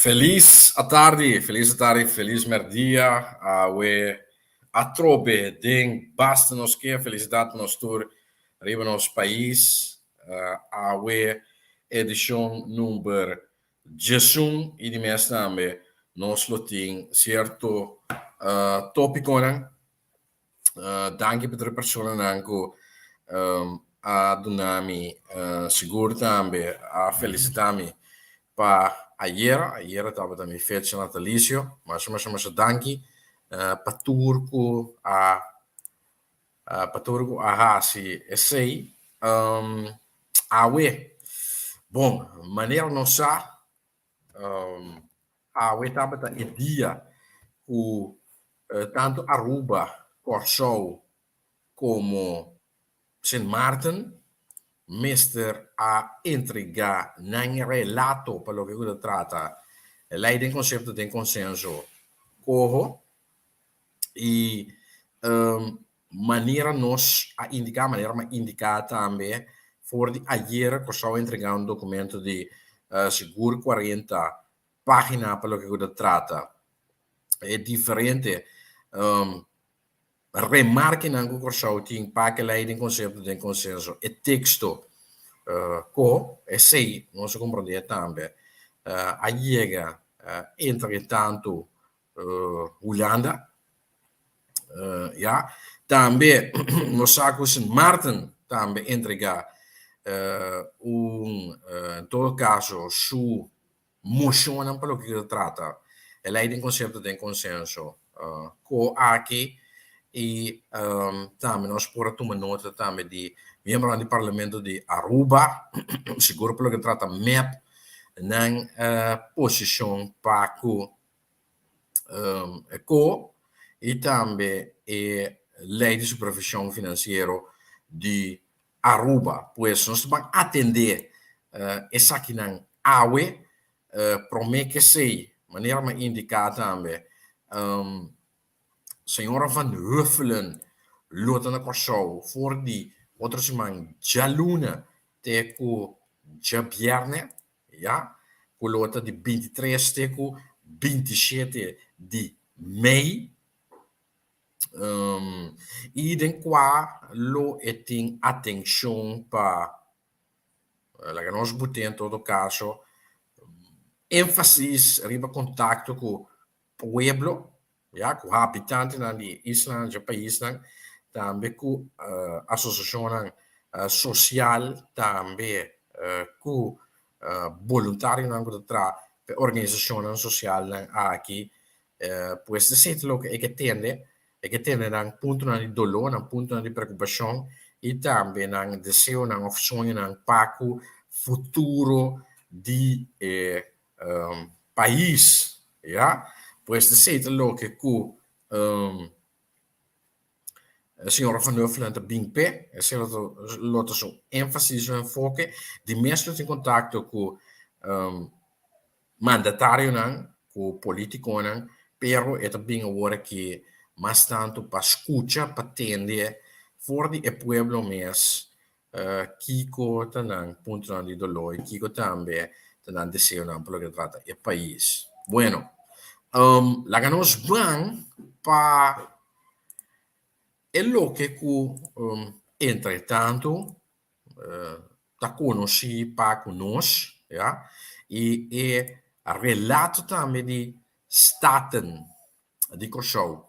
Felis atardi, felis atardi, felis merdia, awe atrobe den Basta Nos Ke, felisidat pa nos tur riba nos pais, awe edishon number 11 i di mes tambe nos lo tin sierto topikonan. Danki pa tur e personanan ku a duna mi sigur tambe a felisitá mi pa ayera. Ayera tabata mi fecha natalisio. Masha masha masha danki pa tur ku a pa tur ku a hasi esei. Awe, bon, manera nos sa Awe tabata e dia ku tantu Aruba, Kòrsou komo Sint Maarten mester a entregá nan relato pa loke ku ta trata e lei den konsepto den konsenso koho i Manera nos a indiká, manera mi a indiká tambe for di ayera Kòrsou a entregá un dokumento di sigur 40 página pa loke ku ta trata e diferente remarkenan ku Kòrsou tin pa ke lei den konsepto den konsenso. E teksto ko esei nos a komprondé tambe a yega entre tantu Hulanda. Ya. Tambe nos sa ku Sint Maarten tambe entregá un en todo kaso su moshonnan pa loke ta trata e lei den konsepto den konsenso ko aki i tambe nos por a tuma nota tambe di miembronan di parlamento di Aruba sigur pa loke ta trata mep nan posishon pa ku e ko i tambe e lei di supervishon finansiero di Aruba. Pues nos ta ban atendé esakinan awe promé ke esei, manera mi a indiká tambe, señora Van Huffelen lo ta na Kòrsou for di otro siman djaluna te ku djabièrnè. Ya, ku lo ta di 23 te ku 27 di mei, i den kua lo e tin atenshon pa, laga nos but'é en todo kaso, énfasis riba kontakto ku pueblo, ya, ku habitantenan di e islanan, dje paisnan, tambe ku asosiashonnan sosial, tambe ku boluntarionan ku ta traha pa e organisashonnan sosialnan aki. Pues esei ta loke e ke tende, e ke tende nan puntonan di doló, nan puntonan di preokupashon i tambe nan deseonan òf soñonan pa ku futuro di e pais, ya. Pues esei ta loke ku señora Van Huffelen ta bin p'e, esei lo ta lo ta su énfasis, su enfoke. Di mes lo tin kontakto ku mandatarionan, ku politikonan, pero e ta bin awor aki mas tantu pa skucha, pa tende for di e pueblo mes Kiko ta nan puntonan di doló i kiko tambe ta nan deseonan pa loke ta trata e pais? Bueno, laga nos ban pa e loke ku entretantu ta konosí pa ku nos, ya, i e relato tambe di Staten di Kòrsou.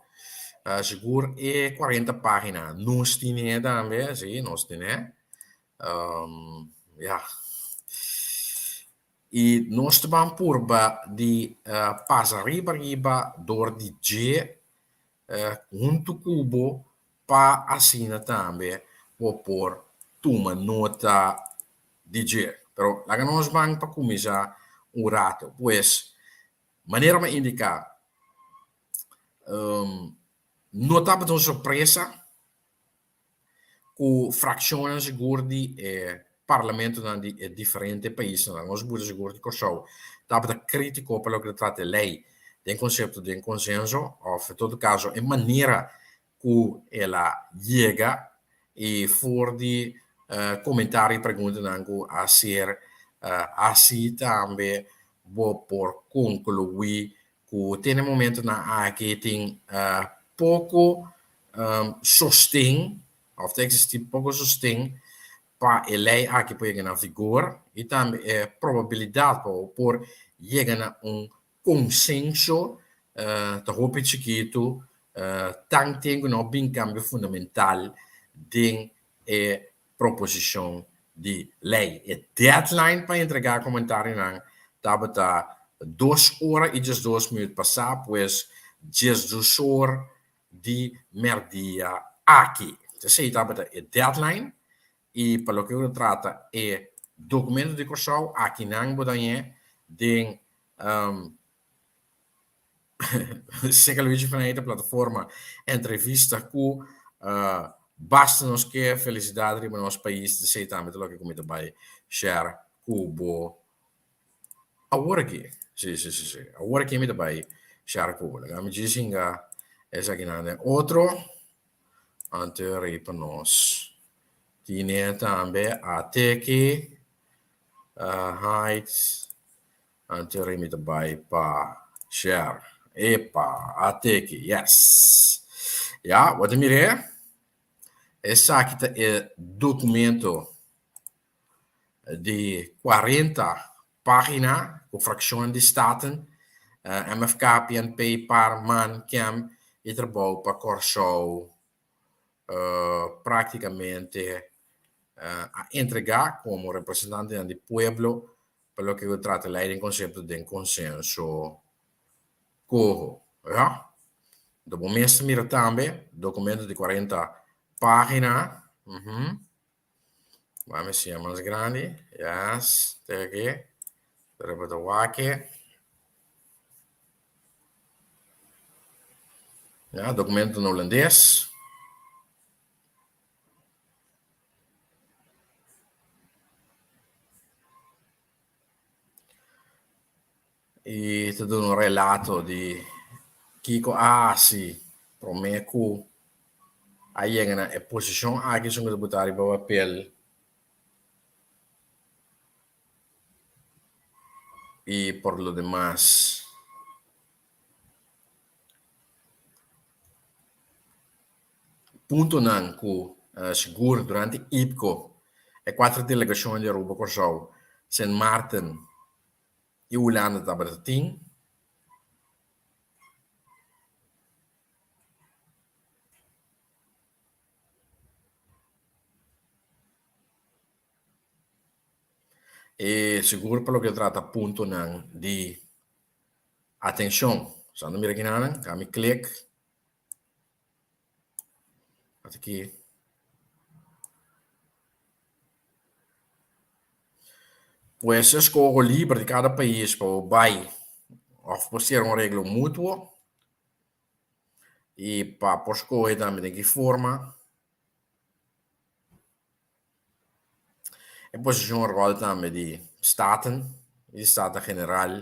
Sigur e 40 página nos tine tambe, sí, nos tine. Ya. I nos ta ban purba di pasa riba riba dor di dje huntu ku bo pa asina tambe bo por tuma nota di dje. Pero laga nos ban pa kuminsá un rato. Pues, Manera mi a indiká, no tabata un sorpresa ku frakshonnan sigur di e parlamentonan di e diferente paisnan, nos buta sigur di Kòrsou, tabata krítiko pa loke ta trata e lei den konsepto den konsenso òf en todo kaso e manera ku el a yega i for di komentario i preguntanan ku a ser hasi tambe. Bo por konkluí ku te na e momentunan aki tin poko sosten òf ta eksistí poko sosten pa e lei aki por yega na vigor i tambe e probabilidat pa bo por yega na un konsenso ta hopi chikitu tan ten ku no bin kambio fundamental den e proposishon di lei. E deadline pa entregá komentarionan tabata dos ora i 12 minüt pasá, pues 12 or di mèrdia aki. Esei tabata e deadline i pa loke ku ta trata e dokumento di Kòrsou akinan bo ta hañ'é den Seca Luigi Faneyte plataforma entrevista ku basta nos ke felisidat riba nos pais esei tambe ta loke ku mi ta bai share ku bo awor aki. Si si si si awor aki mi ta bai share ku bo. Laga mi djis hinga esakinan den otro anto rei pa nos tine tambe a teki height. Anto rei mi ta bai pa share. Epa, ateki, yes. Ya, bo ta mir'é? Esaki ta e documento di 40 pagina ku frakshonnan di Staten, MFK, PNP, par, man, kem i Trabou pa Kòrsou práktikamente a entregá komo representantenan di pueblo pa loke ku trata lei den konsepto den konsenso koho. Ya. Anto bo mes ta mira tambe dokumento di 40 página. Wak mi siña mas grandi. Yes, te aki. Pero bo ta wak e. Ya, dokumento na hulandes. I ta duna un relato di kiko a hasi promé ku a yega na e posishon aki esun ku ta buta riba papel i por lo demas. Puntonan ku sigur durante IPCO e kuater delegashonnan di Aruba, Kòrsou, Sint Maarten i Hulanda tabata tin. I sigur pa loke ta trata puntonan di atenshon. Sa no mira kinanan, kami klik. Aki. Pues e skoho liber di kada pais pa bo bai òf por sera un areglo mutuo i pa por skohe tambe den ki forma. E posishon ròl tambe di Staten i di Staten General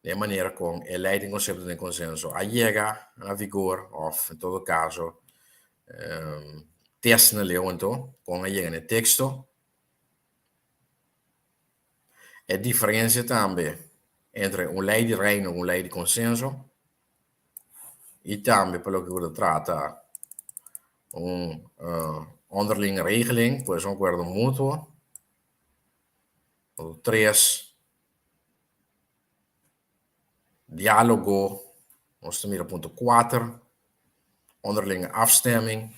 den e manera kon e lei den konsepto den konsenso a yega na vigor òf en todo kaso test na leu anto kon a yega na e teksto. E diferensia tambe entre un lei di Reino ku un lei di konsenso i tambe pa loke ku ta trata un onderlinge regeling, pues un akuerdo mutuo. Tres, diálogo, nos ta mira punto kuater, onderlinge afstemming.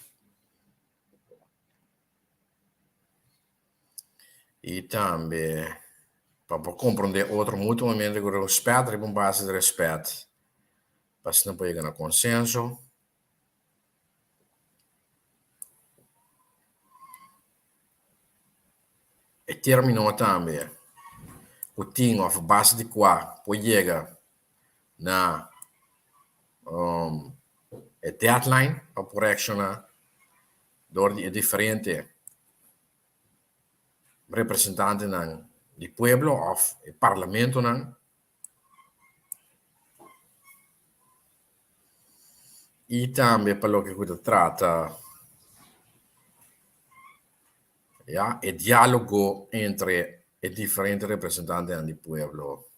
I tambe pa por komprondé otro mutuamente ku rèspèt riba un base di rèspèt pa asina por yega na konsenso. E término tambe ku tin òf base di kua por yega na e deadline pa por reakshoná dor di e diferente representantenan di pueblo òf e parlamentonan. I tambe pa loke ku ta trata ya e dialogo entre e diferente representantenan di pueblo.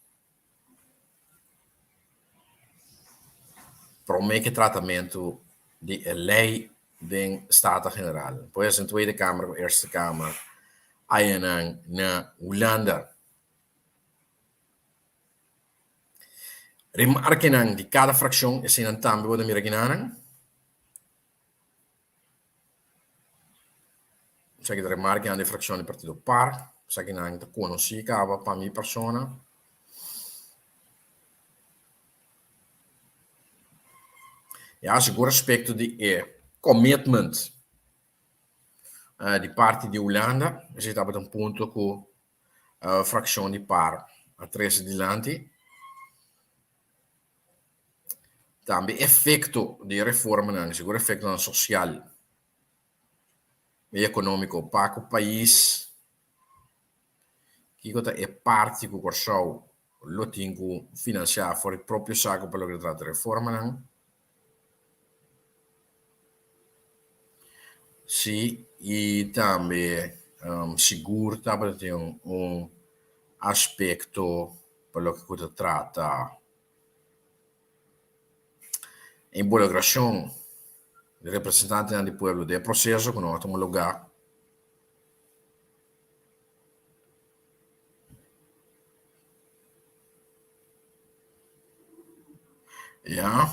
Promé ku e tratamentu di e lei den Staten General, pues den Tweede Kamer ku Eerste Kamer ayanan na Hulanda. Remarkenan di kada frakshon, eseinan tambe bo ta mira kinanan. Esaki ta remarkenan di frakshon di partido par, esakinan ta konosí kaba pa mi persona. Ya, sigur aspekto di e commitment di parti di Hulanda, esei tabata un punto ku frakshon di par a trese dilanti. Tambe efekto di e reformanan, sigur efektonan sosial i ekonómiko pa ku pais. Kiko ta e parti ku Kòrsou lo tin ku finansiá for di propio saku pa loke ta trata reformanan? Sí, i tambe sigur tabata tin un aspekto pa loke ku ta trata involukrashon di representantenan di pueblo den e proseso ku no a tuma lugá. Ya.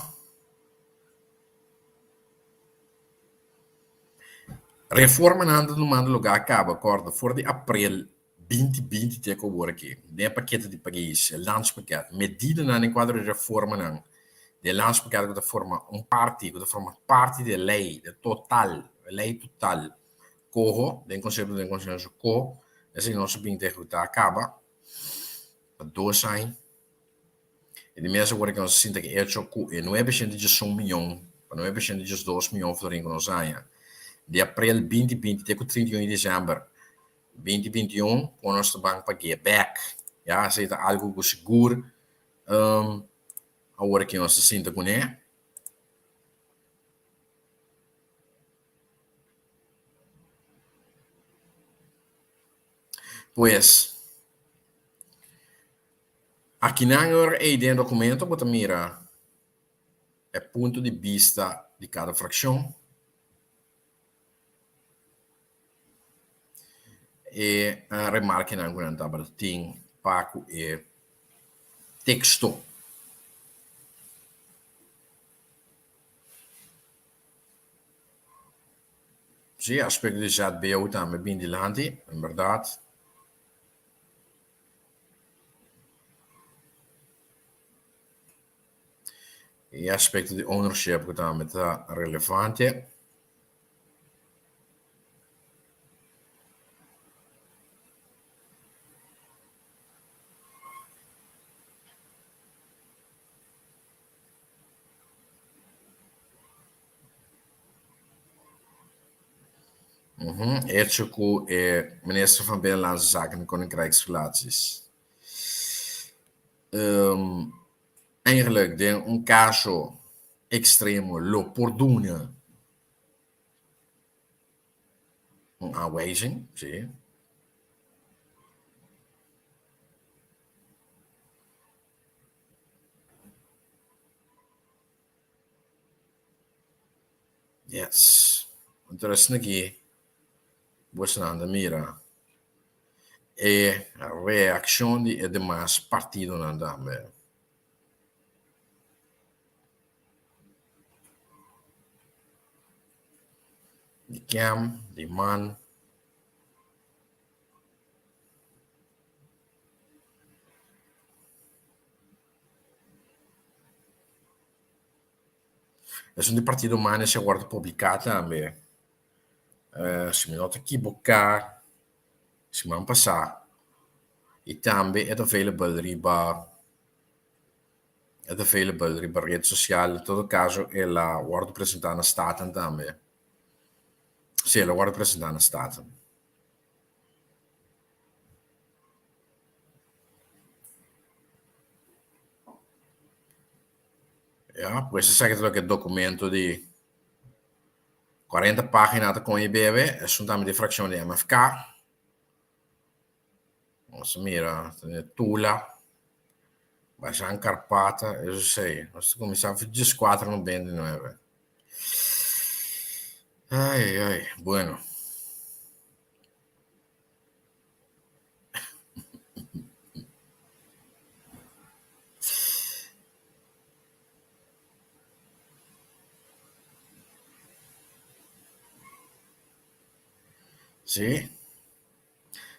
Reformanan ta tumando lugá kaba kòrda for di aprel binti binti te ku awor aki. Den e pakete di pais, e landspakket, medidanan den kuadro di reformanan di e landspakket ku ta forma un parti, ku ta forma parti di e lei, di e total, e lei total. Koho, den konsepto den konsenso ko, esei nos a bin ta ehekutá kaba pa dos aña. E di mes awor ke nos a sinta ku e echo ku e nuebe shenti diesun mion pa nuebe shenti diesdos mion florin ku nos haña di aprel binti binti te ku 31 di desèmber binti 21 ku nos ta ban pag'é bèk. Ya, esei ta algu ku sigur awor ke nos ta sinta kuné. Pues, akinan ora ei den e documento bo ta mira e punto di bista di cada fraccion, e remarkenan cu nan tabata tin pa cu e texto. Sí, aspecto di ZBO tambe bin dilanti, en berdad. E aspecto di ownership cu tambe ta relevante. Hecho ku e minister van Binnenlandse Zaken en Koninkrijksrelaties eigenlijk den un kaso ekstremo lo por duna un aanwijzing, si. Yes. Anto asina aki bosonan ta mira e reakshon di e demas partidonan tambe. Di Kem, di Man. Esun di partido Manes a wòrdu publiká tambe. Si mi no ta kiboká siman pasá i tambe e ta available riba e ta available riba red sosial. En todo kaso el a wòrdu presentá na Staten tambe. Si el a wòrdu presentá na Staten. Ya, pues esaki ta loke documento di 40 pagina ta con y bebe, esun tambe di fraccion di MFK. Nos a mira, ta Tula. Bashan Karpata, eso sei. Nos ta kuminsá for dieskuater nobenta i nuebe. Ai, ai, ai. Bueno. Sí.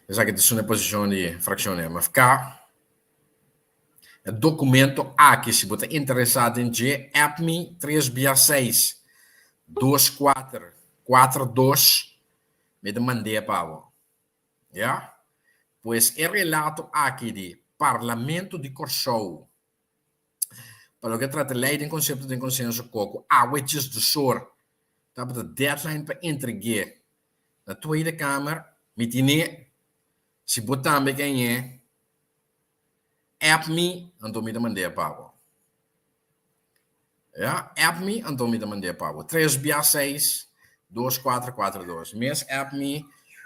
Esaki ta su na posishon di frakshon di MFK. E documento aki si bo ta interesa den dje app mi tres bia seis dos kuater kuater dos mi ta mand'e pa bo ya. Pues e relato aki di Parlamento di Kòrsou pa loke trata lei den konsepto den konsenso koko awe djes dusor tabata deadline pa entreg'e na Tweede Kamer mi tine si bo tambe ke ñe App mi, anto mi ta mand'é pa bo. Ya, app mi, anto mi ta mand'é pa bo. Tres bia seis, dos kuater kuater dos. Mes app mi,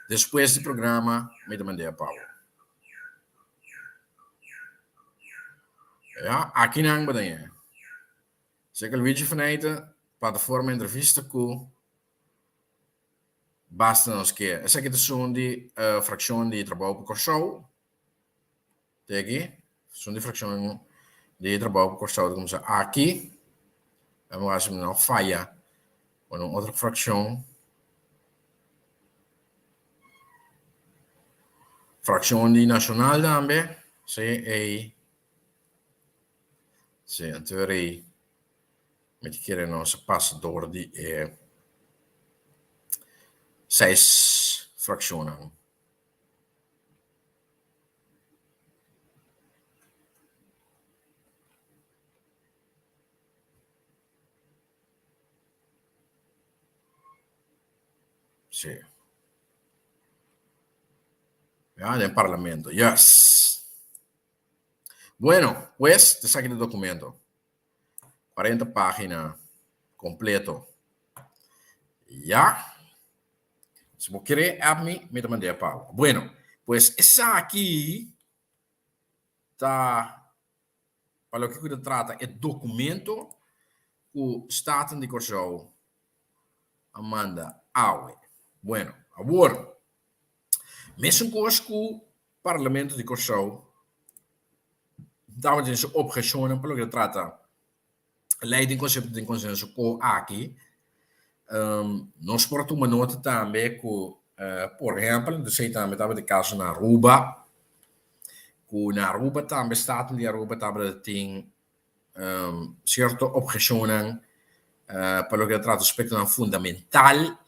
despues di programa, mi ta mand'é pa bo. Ya, akinan bo ta ñe. Seka Luigi Faneyte, plataforma entrevista ku Basta Nos Ke. Esaki ta esun di frakshon di Trabou pa Kòrsou. Te aki, esun di frakshon di Trabou pa Kòrsou ta kuminsá aki. Dame wak si mi no faya ku un otro frakshon. Frakshon di Nashonal tambe, si ei, si anto rei mi ta kere nos a pasa dor di e seis frakshonnan. Sí. Ya, den parlamento. Yes. Bueno, pues, esaki ta documento. 40 pagina completo. Ya. Si bo kere app mi, mi ta mand'é pa bo. Bueno, pues esaki ta pa loke ku ta trata e documento ku Staten di Kòrsou a manda awe. Bueno, awor, mesun kos ku Parlamento di Kòrsou tabatin su obheshonnan pa loke ta trata lei den konsepto den konsenso ko aki, nos por a tuma nota tambe ku por ehèmpel, esei tambe tabata e kaso na Aruba, ku na Aruba tambe Staten di Aruba tabata tin sierto obheshonnan pa loke ta trata aspektonan fundamental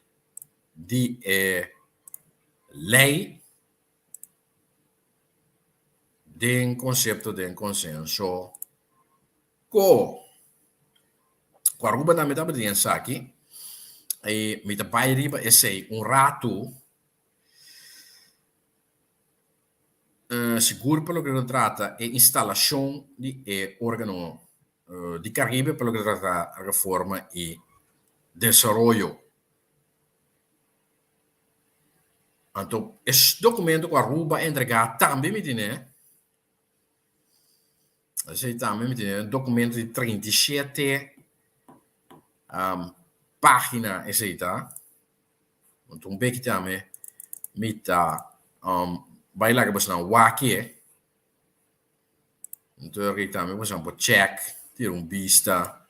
di e lei den konsepto den konsenso Ko ku Aruba tambe tabata den esaki i mi ta bai riba esei un ratu sigur pa loke ta trata e instalashon di e organo di Karibe pa loke ta trata reforma i desaroyo. Anto e dokumento ku Aruba a entregá tambe mi tene. Esei tambe mi tene un documento di 37 pagina esei ta. Anto un beki tambe mi ta bai laga bosonan wak e. Anto aki tambe bosonan por check, tira un bista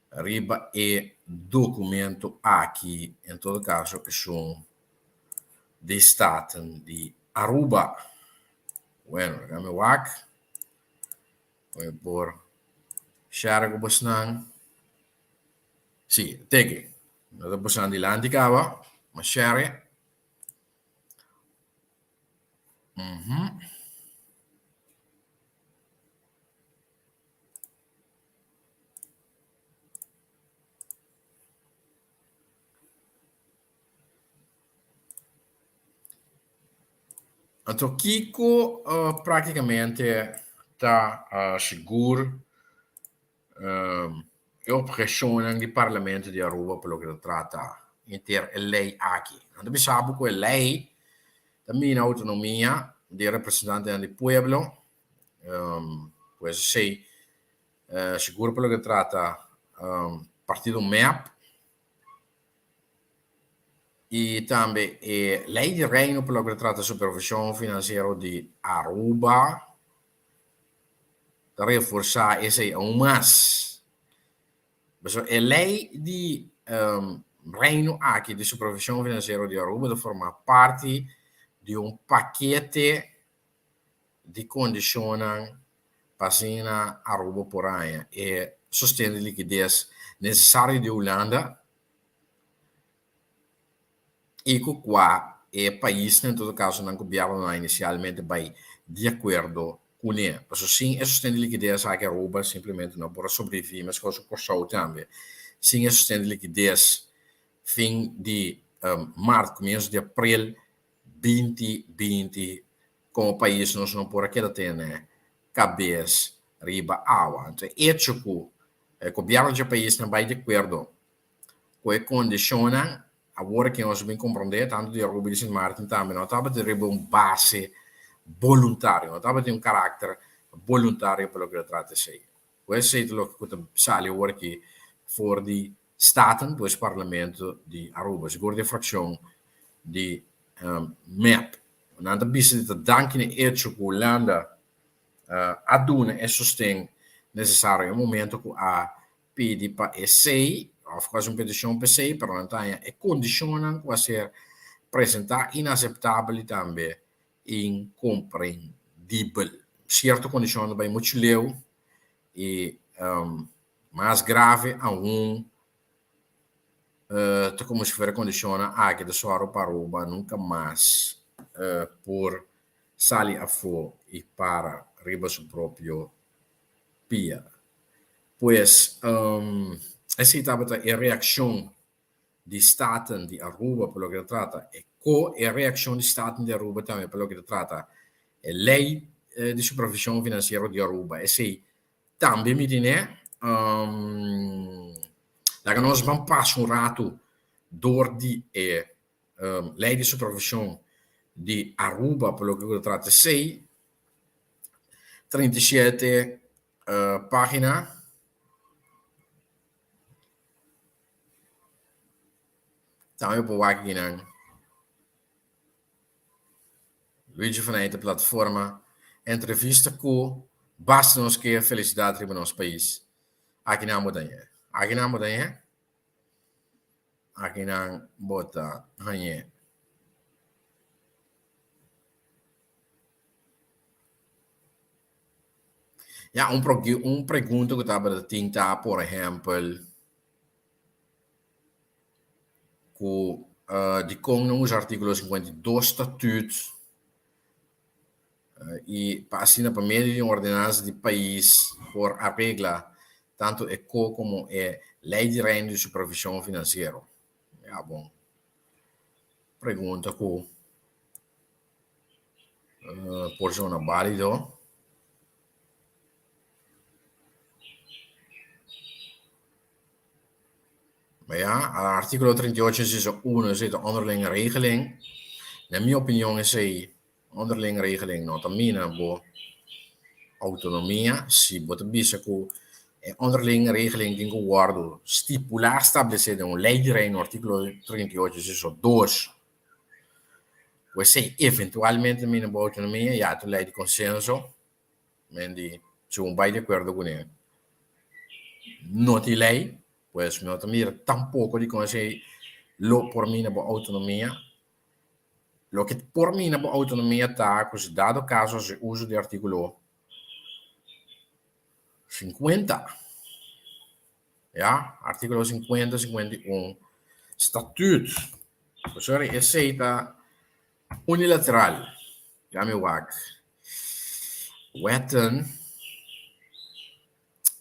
riba e documento aki, en todo caso esun di Staten di Aruba. Bueno, laga mi wak. Mi por share ku bosnan. Sí, teki. No ta bosnan dilanti kaba, ma share. Mhm. Anto kiko praktikamente ta sigur e obheshonnan di Parlamento di Aruba pa loke ta trata henter e lei aki? Nan ta bisa bo ku e lei ta mina outonomia di e representantenan di pueblo. Pues esei sigur pa loke trata partido mep i tambe e lei di Reino pa loke ta trata supervishon finansiero di Aruba ta reforsá esei aun mas. Pasobra e lei di Reino aki di supervishon finansiero di Aruba ta forma parti di un pakete di kondishonnan pa asina Aruba por haña e sosten di likides nesesario di Hulanda i ku kua e paisnan, en todo kaso nan gobièrnunan inisialmente bai di akuerdo kuné. Pasobra sin e sosten di likides aki Aruba simplemente no por a sobreviví, meskos ku Kòrsou tambe. Sin e sosten di likides fin di mart, komienso di aprel 2020 komo pais nos no por a keda tene kabes riba awa. Anto e echo ku e gobièrnu dje paisnan bai di akuerdo ku e kondishonnan, awor ke nos a bin komprondé tantu di Aruba i di Sint Maarten tambe no tabata riba un base boluntario, no tabatin un karakter boluntario pa loke ta trata esei. Ku esei ta loke ku ta sali awor aki for di Staten, pues Parlamento di Aruba, sigur di e frakshon di mep. Nan ta bisa di ta danki na e echo ku Hulanda a duna e sosten nesesario e momento ku a pidi pa esei òf ku a hasi un petishon pa esei, pero nan ta haña e kondishonnan ku a ser presentá inaseptabel i tambe inkomprendibel. Sierto kondishonnan ta bai muchu leu i Mas grave aun ta komo si fuera kondishonnan aki ta sòru pa Aruba nunka mas por sali afó i para riba su propio pia. Pues esei tabata e reakshon di Staten di Aruba pa loke ta trata e ko e reakshon di Staten di Aruba tambe pa loke ta trata e lei di supervishon finansiero di Aruba. Esei Tambe mi tine laga nos ban pasa un ratu dor di e lei di supervishon di Aruba pa loke ku ta trata esei. 37 pagina. Tambe por wak akinan. Luigi van Eijten Plataforma Entrevista ku Basta nos ke felisidat riba nos pais. Akinan bo ta hañ'é. Akinan bo ta hañ'é. Akinan bo ta hañ'é. Ya, un un pregunta ku tabata tin ta, por ehèmpel, ku dikon no usa artíkulo 52 Statuut i pa asina pa medio di un ordenansa di pais por aregla tantu e ko komo e Lei di Reino di Supervishon Finansiero? Ya bon pregunta ku por zona bálido. Ma ya, artíkulo 38 inciso 1 esei ta onderlinge regeling. Na mi opinion esei onderlinge regeling no ta mina bo outonomia. Si bo ta bisa ku e onderlinge regeling tin ku wòrdu stipulá, stablesé den un lei di Reino, artíkulo 38 inciso 2, ku esei eventualmente ta mina bo outonomia, ya ta un lei di konsenso. Men di, si un bai di akuerdo kuné, no tin lei, pues mi no ta mira tampoko dikon esei lo por mina bo outonomia. Loke por mina bo outonomia ta ku si dado kaso hasi uso di artíkulo 50, ya, artíkulo 50, 51 Statuut. Sorry, esei ta Unilateral, ya mi wak wetten,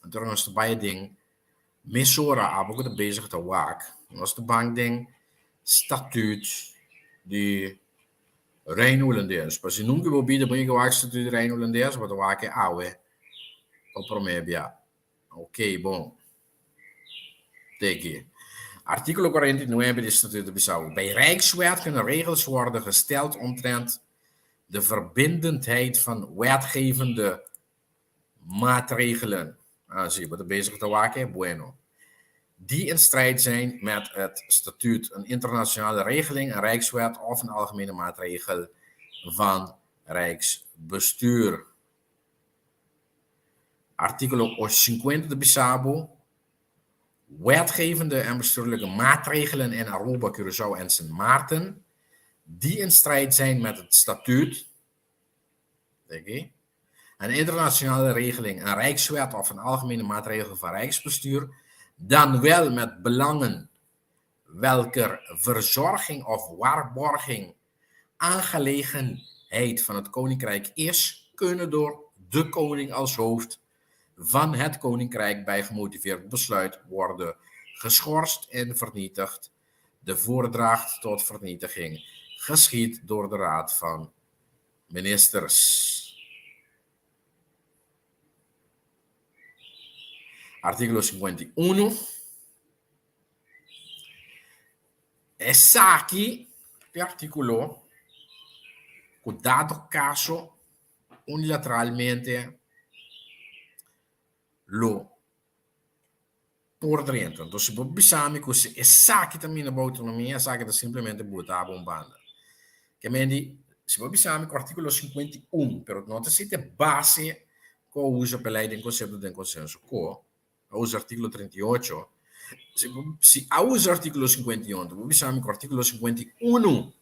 anto nos ta bai den mesora abo ku ta bezig ta wak, nos ta ban den statuut di Reino Hulandes. Pa si nunka bo bida bo yega wak statuut di Reino Hulandes, bo ta wak e awe pa prome bia. Ok, bon. Teki. Artíkulo 49 di Statuut ta bisa, Bij Rijkswet kunnen regels worden gesteld omtrent de verbindendheid van wetgevende Maatregelen. Ah, si, bo ta bezig ta wak e? Bueno. Die in strijd zijn met het statuut, een internationale regeling, een rijkswet of een algemene maatregel van rijksbestuur. Artíkulo 50 ta bisa bo, Wetgevende en bestuurlijke maatregelen in Aruba, Curaçao en Sint Maarten die in strijd zijn met het statuut, een internationale regeling, een rijkswet of een algemene maatregel van rijksbestuur, dan wel met belangen welker verzorging of waarborging aangelegenheid van het Koninkrijk is, kunnen door de Koning als hoofd van het Koninkrijk bij gemotiveerd besluit worden geschorst en vernietigd. De voordracht tot vernietiging geschiedt door de Raad van Ministers. Artíkulo 51. Esaki ta e artíkulo ku dado kaso unilateralmente lo por drenta. Entonces si bo bisa mi ku si esaki ta mina bo autonomia, esaki ta simplemente bota bo un banda. Ke men di, si bo bisa mi ku artíkulo 51, pero no ta si ta e base ku a usa pa e lei den konsepto den konsenso ku a usa artíkulo 38, si bo si a usa artíkulo 51, bo bisa mi ku artíkulo 51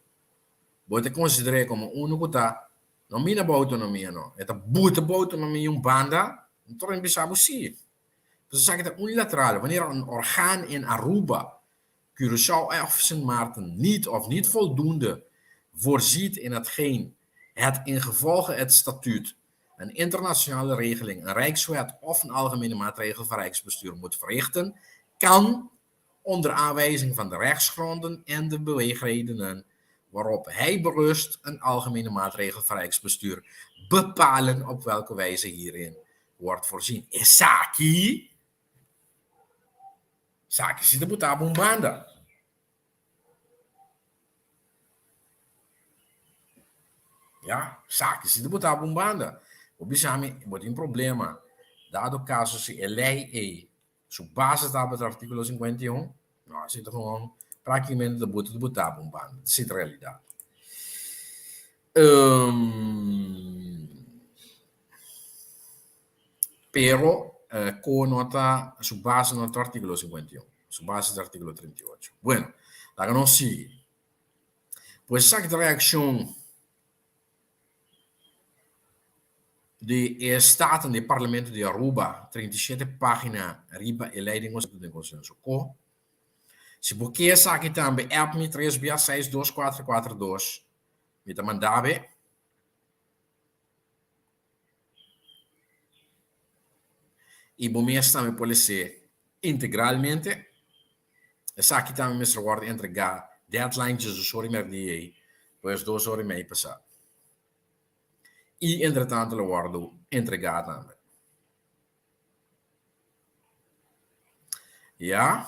bo ta konsider'é komo unu ku ta No mina bo autonomia no. E ta buta bo autonomia un banda, enton e bisa bo si. Pasobra esaki ta unilateral. Wanneer un orgaan in Aruba, Curaçao of Sint Maarten niet of niet voldoende voorziet in hetgeen het ingevolge het statuut, een internationale regeling, een rijkswet of een algemene maatregel van rijksbestuur moet verrichten, kan onder aanwijzing van de rechtsgronden en de beweegredenen waarop hij berust een algemene maatregel van rijksbestuur bepalen op welke wijze hierin wordt voorzien. Esaki, esaki si ta buta bo un banda. Ya, esaki si ta buta bo un banda. Bo bisa mi, bo tin problema, dado caso si e ley ey Su base tabata artíkulo 51? No, así ta gewoon práktikamente ta buta ta buta pa un banda. Esei ta realidat. Um, pero uh, ko no ta, su base no ta artíkulo 51. Su base ta artíkulo 38. Bueno, laga nos sigui. Pues esaki ta reakshon Di e Staten di e Parlamento di Aruba, 37 pagina riba e ley den concepto den consenso. Co. Si bo ke esaki tambe app mi tres bia seis dos cuatro cuatro dos. Mi ta manda be. Y bo mes tambe por lese integralmente. Esaki tambe mester worde entrega deadline djesdos ora y merdia ey, pues dos ora y mei pasa. Y entretanto lo worde entrega tambe. Ya.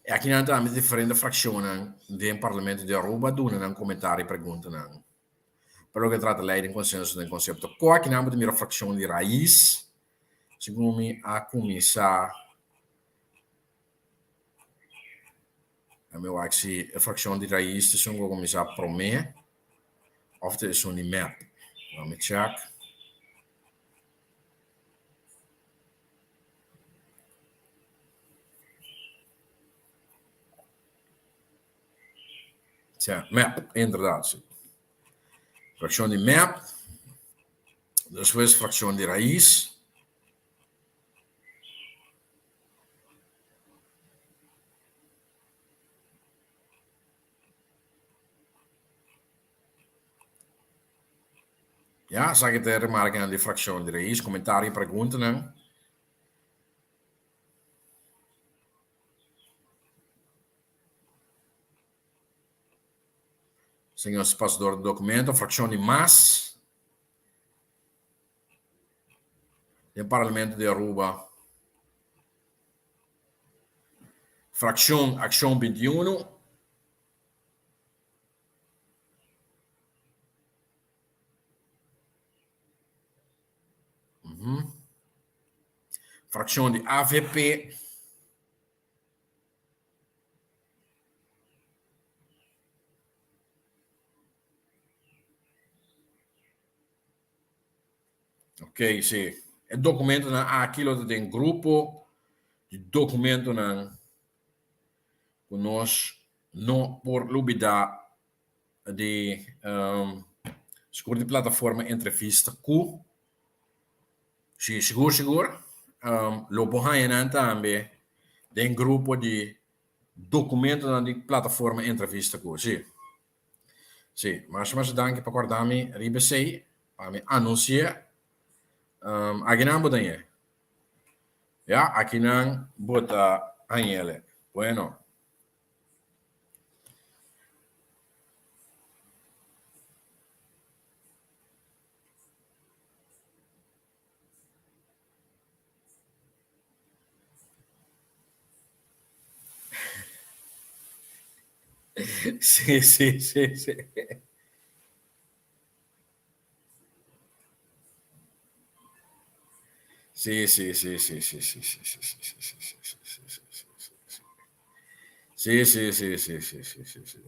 E akinan tambe diferente fraccionnan den Parlamento di Aruba duna nan comentario y preguntanan. Pa loke trata ley den consenso den concepto ko akinan bo ta mira fraccion di Raiz segun mi a cuminsa Mi wak si e fraccion di Raiz ta esun ku a cuminsa prome of ta esun di mep. Laat me check. Tja, mep, inderdaad, sí. Fraccion di mep, despues fraccion di Raiz. Ya, esaki ta e remarkenan di fraccion di Raiz, comentario y preguntanan. Señor Pasador di Documento, fraccion di mas den Parlamento di Aruba. Fraccion Accion 21. Mm Fraccion di AVP. Ok, sí. E documentonan aki lo ta den grupo di documentonan ku nos no por lubida di um, sigur di plataforma entrevista ku sí, sigur sigur um, lo por haña nan tambe den grupo di documentonan di plataforma entrevista ku sí. Sí, masha masha danki pa kòrda mi riba esei, pa mi anunsi'é. Um, akinan bo ta hañ'é. Ya, akinan bo ta hañ'é. Bueno. Sí, sí, sí, sí. Sí, sí, sí, sí, sí, sí, sí, sí, sí, sí, sí, sí, sí, sí, sí, sí, sí. Sí, sí, sí, sí, sí, sí, sí, sí.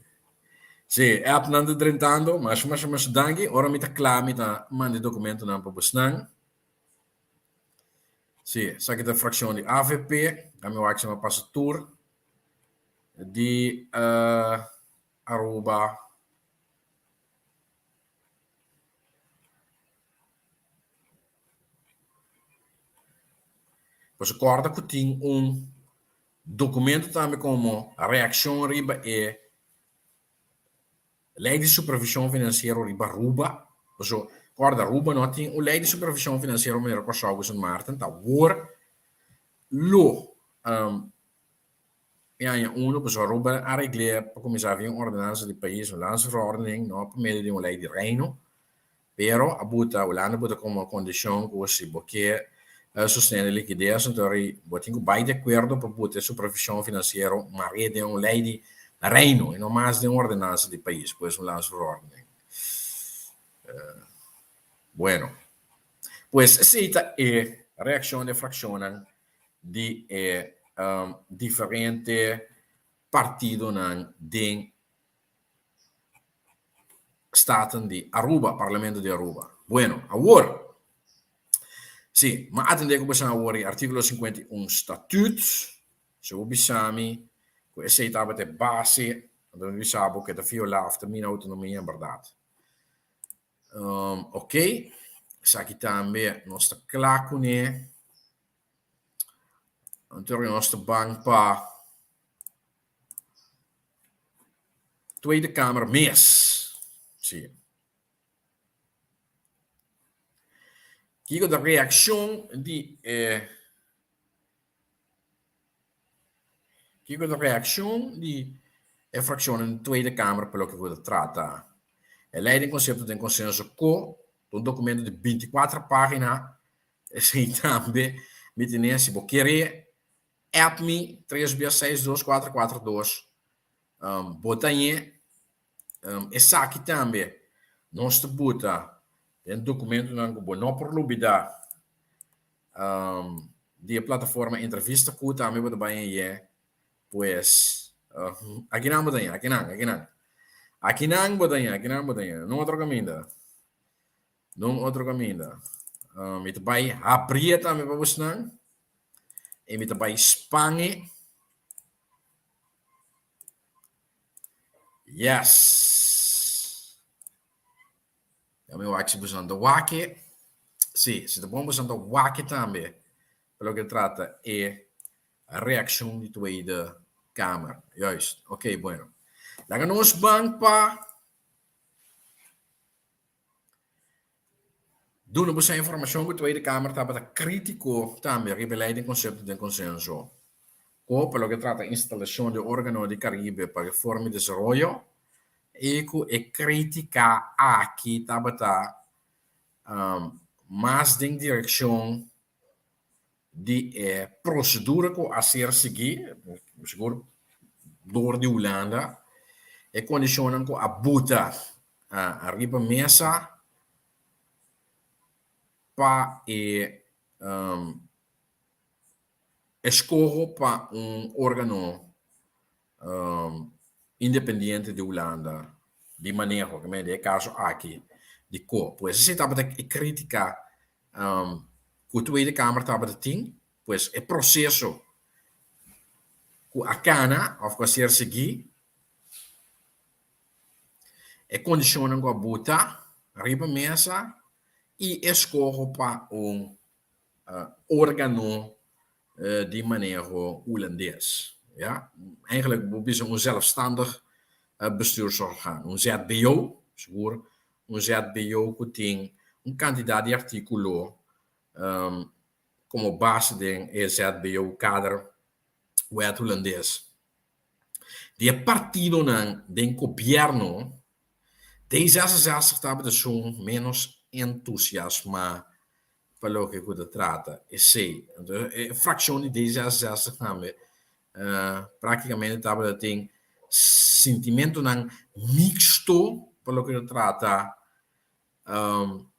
Sí, appnan ta drentando. Masha, masha, masha danki. Ora mi ta kla, mi ta manda e dokumentonan pa bosnan. Sí, esaki ta frakshon di avp. Dan mi wak si mi a pasa tur di uh, Aruba. Pues kòrda ku tin un dokumento tambe komo reakshon riba e Lei di supervishon finansiero riba Aruba. Paso kòrda Aruba no tin un lei di supervishon finansiero manera Kòrsou ku Sint Maarten ta awor lo e aña uno pasobra Aruba a regl'é pa kuminsá via un ordenansa di pais, un landsverordening, no pa medio di un lei di reino. Pero a buta, Hulanda a buta komo kondishon ku si bo ke sostené likides anto bo tin ku bai di akuerdo pa buta e supervishon finansiero mar'é den un lei di reino i no mas den un ordenansa di pais, pues un landsverordening. Bueno, pues esei ta e reakshon di e frakshonnan di e diferente partidonan den Staten di Aruba, Parlamento di Aruba. Bueno, awor, si, m'a atendé ku boso awor e artíkulo 51 Statuut, si bo bisa mi ku esei tabata e base, anto mi bisa bo ku e ta violá òf ta mina outonomia en bèrdat. Um, ok, esaki tambe nos ta kla kuné. Anto nos ta ban pa Tweede Kamer mes. Sí. Kiko ta reakshon di e Kiko ta reakshon di e frakshonnan di Tweede Kamer pa loke ku ta trata e lei den konsepto den konsenso ko ta un dokumento di binti kuater pagina esei tambe mi tene si bo kere App mi tres bia seis dos kuater kuater dos. Bo ta ñe esaki tambe nos ta buta den dokumentonan ku bo no por lubida di e plataforma entrevista ku tambe bo ta bai ñe pues akinan bo ta ñe akinan akinan akinan bo ta ñe akinan bo ta ñe no otro kaminda no otro kaminda mi ta bai habrie tambe pa bosnan. E mi ta bai Spañe. Yes. Ya mi wak si boso ta wak e. Sí, si ta bon boso ta wak e tambe. Pa loke trata e reaccion di Tweede Kamer. Juist. Oké, bueno. Laga nos ban pa Duna boso informashon ku Tweede Kamer tabata krítiko tambe riba e lei den konsepto den konsenso ku pa loke trata instalashon di órgano di Karibe pa reforma i desaroyo i ku e krítika aki tabata mas den direkshon di e prosedura ku a ser sigui, sigur dor di Hulanda, e kondishonnan ku a buta ariba mesa pa e. Um, eskoho pa un órgano um, independiente di Hulanda di maneho, ke men den e kaso aki di ko. Pues esei tabata e krítika um, ku Tweede Kamer tabata tin, pues e proseso ku a kana òf ku a ser sigui, e kondishonnan ku a buta riba mesa i eskoho pa un órgano di maneho hulandes. Ja, eigenlijk bo bisa un zelfstandig bestuursorgaan, un ZBO, sigur un ZBO ku tin un kantidat di artíkulo komo base den e ZBO kader wet hulandes. Di e partidonan den gobièrnu, D66 tabata esun ménos entusiasmá pa loke ku ta trata esei. Anto e frakshon di D66 tambe praktikamente tabata tin sintimentunan miksto pa loke ta trata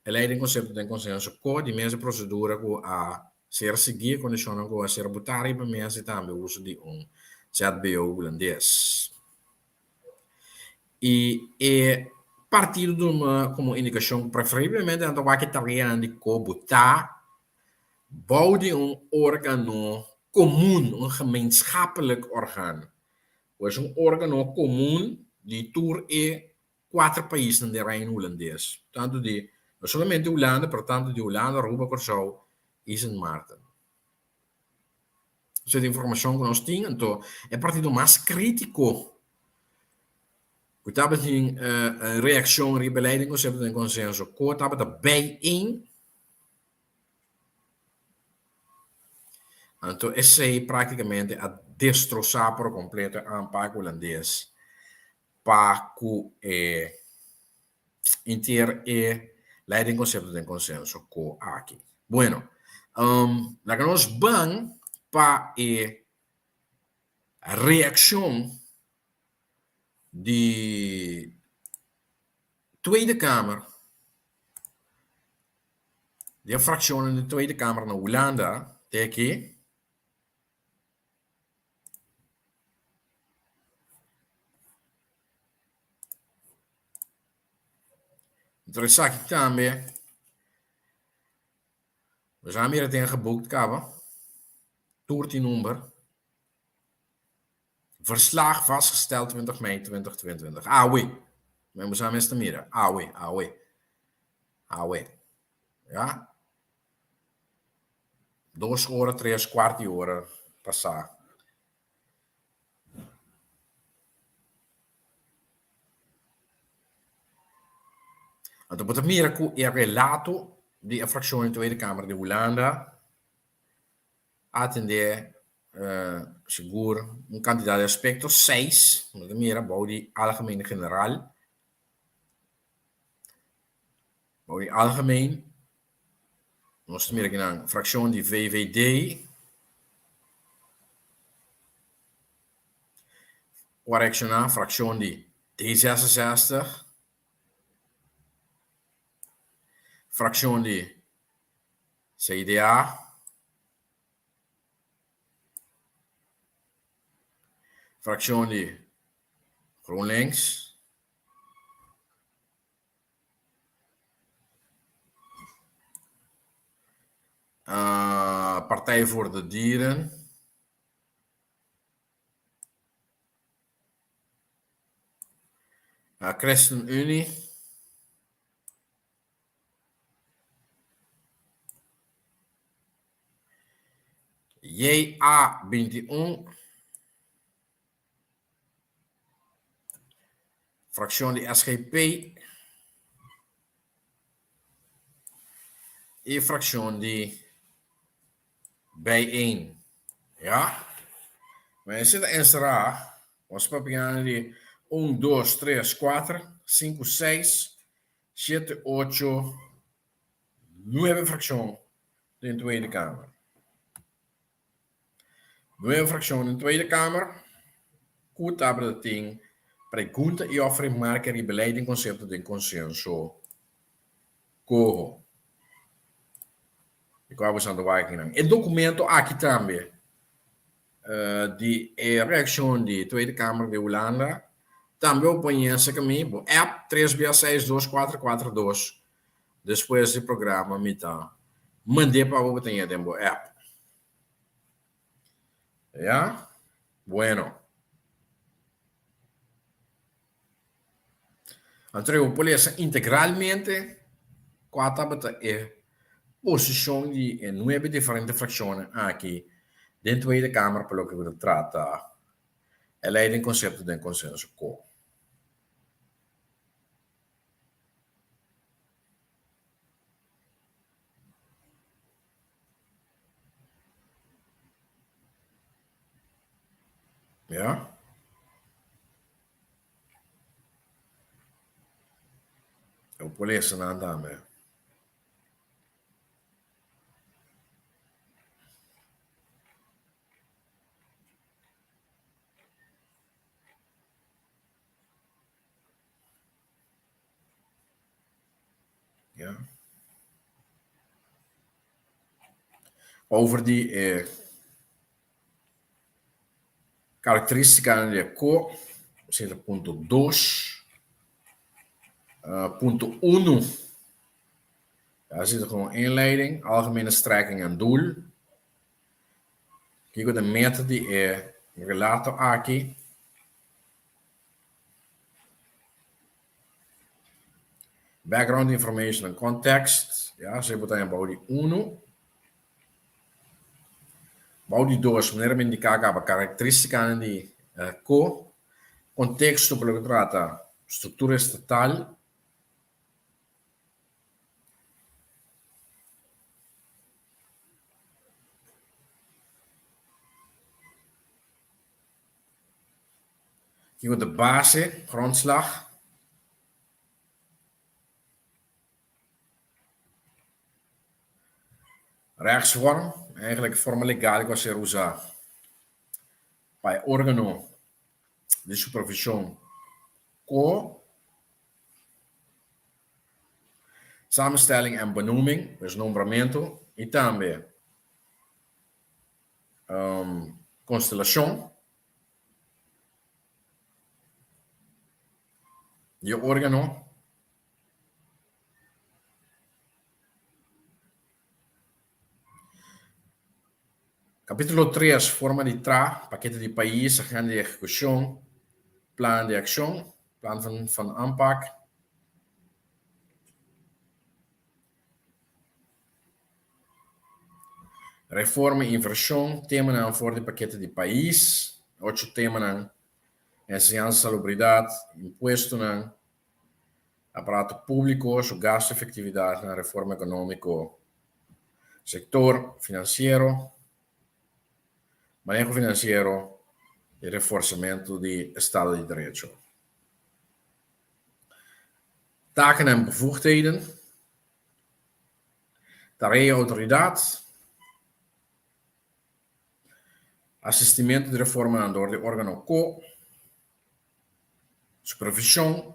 e lei den konsepto den konsenso ko di mes e prosedura ku a ser sigui, e kondishonnan ku a ser butá riba mes i tambe uso di un ZBO hulandes. I e partido duna komo indikashon ku preferiblemente nan ta wak e tareanan di kobo ta bou di un órgano komun, un gemeenschappelijk orgaan. Pues un órgano komun di tur e kuater paisnan den Reino Hulandes, tantu di no solamente Hulanda pero tantu di Hulanda, Aruba, Kòrsou i Sint Maarten. Esei ta informashon ku nos tin, anto e partido mas kritiko ku tabatin reakshon riba e lei den konsepto den konsenso ku tabata bijeen, anto esei praktikamente a destrosá por kompleto e aanpak hulandes pa ku e inter e lei den konsepto den konsenso ku aki. Bueno, um, laga nos ban pa e reakshon di Tweede Kamer, di e frakshonnan di Tweede Kamer na Hulanda te aki. Enton esaki tambe nos a mira den geboekt kaba tur tin number verslag vastgesteld 20 mei 2022 awe men bo sa mester mira awe awe awe ya dos ora tres kuart di ora pasá. Anto bo ta mira ku e relato di e frakshon di Tweede Kamer di Hulanda a atendé sigur un kantidat di aspekto, seis, bo ta mira bou di algemeen general, bou di algemeen Nos ta mira kinan frakshon di VVD. Ku a reakshoná frakshon di D66. Frakshon di CDA. Frakshon di GroenLinks. Partij voor de Dieren. ChristenUnie. JA 21. Frakshon di SGP i frakshon di Bijeen. Ya. Ma esei ta enserá, nos papia di un, dos, tres, kuater, sinku, seis, shete, ocho, nuebe frakshon den Tweede Kamer. Nueva frakshon den Tweede Kamer ku tabata tin pregunta i òf remarke riba e lei den konsepto den konsenso koho. Di kua bo santo wak akinan. E dokumento aki tambe di e reakshon di Tweede Kamer di Hulanda tambe bo por ñesa ku mi bo app tres bia seis dos kuater kuater dos despues di programa mi ta mand'é pa bo bo ta ña den bo app. Ya? Bueno. Anto bo por lesa integralmente kua tabata e posishon di e nuebe diferente frakshonnan aki den Tweede Kamer pa loke ku ta trata e lei den konsepto den konsenso ko. Ya. Eu por lesa nan tambe. Ja. Over di e karakterístikanan di e ko, esei ta punto dos. Punto unu, esei ta komo inleiding, algemene strekking en doel. Kiko ta e meta di e relato aki? Background information en context, ya, esei bo ta haña bou di unu. Bou di dos, manera mi indiká kaba karakterístikanan di ko, konteksto pa loke trata struktura estatal. Kiko ta base, grondslag? Rechtsvorm, eigenlijk forma legal ku a ser usá pa e órgano di supervishon ko. Samenstelling en benoeming, pues nombramentu i tambe konstelashon di e órgano. Capítulo tres, Forma di tra, pakete di pais, agenda di ehekushon, plan di akshon, plan van aanpak. Reforma i invershon, temanan for di pakete di pais, ocho temanan, enseñansa, salubridat, impuestonan, aparato públiko, su gasto efektividatnan, reforma ekonómiko, sektor finansiero, maneho finansiero i reforsamentu di estado di derecho. Taken en bevoegdheden, tarea outoridat, asistimentu di reformanan dor di órgano ko, supervishon,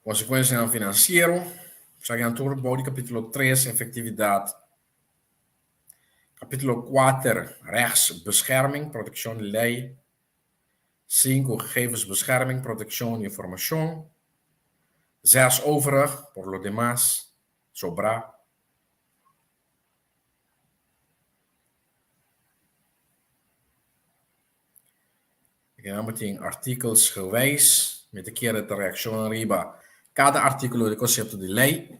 konsekuensianan finansiero, esaki tur bou di kapítulo tres, efektividat. Kapítulo kuater, Rechtsbescherming, protekshon di lei. Sinku, Gegevensbescherming, protekshon di informashon. Zes, Overig, por lo demas, sobrá. Akinan bo tin artikelsgewijs, mi ta kere ta reakshona riba kada artíkulo di konsepto di lei.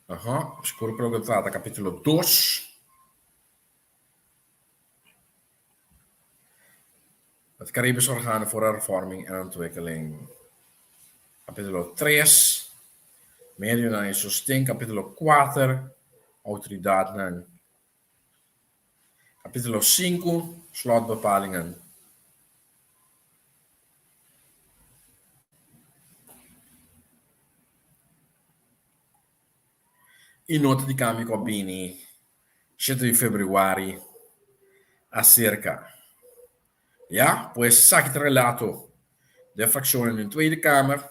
Aha, sigur pa loke ta trata kapítulo dos. Het Caribisch Orgaan voor Hervorming en Ontwikkeling. Kapítulo tres, Medionan i sosten. Kapítulo kuater, Outoridatnan. Kapítulo sinku, Slotbepalingen. E nota di kambio ku a bini shete di febrüari aserka. Ya, pues esaki ta relato den fraccionnan den Tweede Kamer.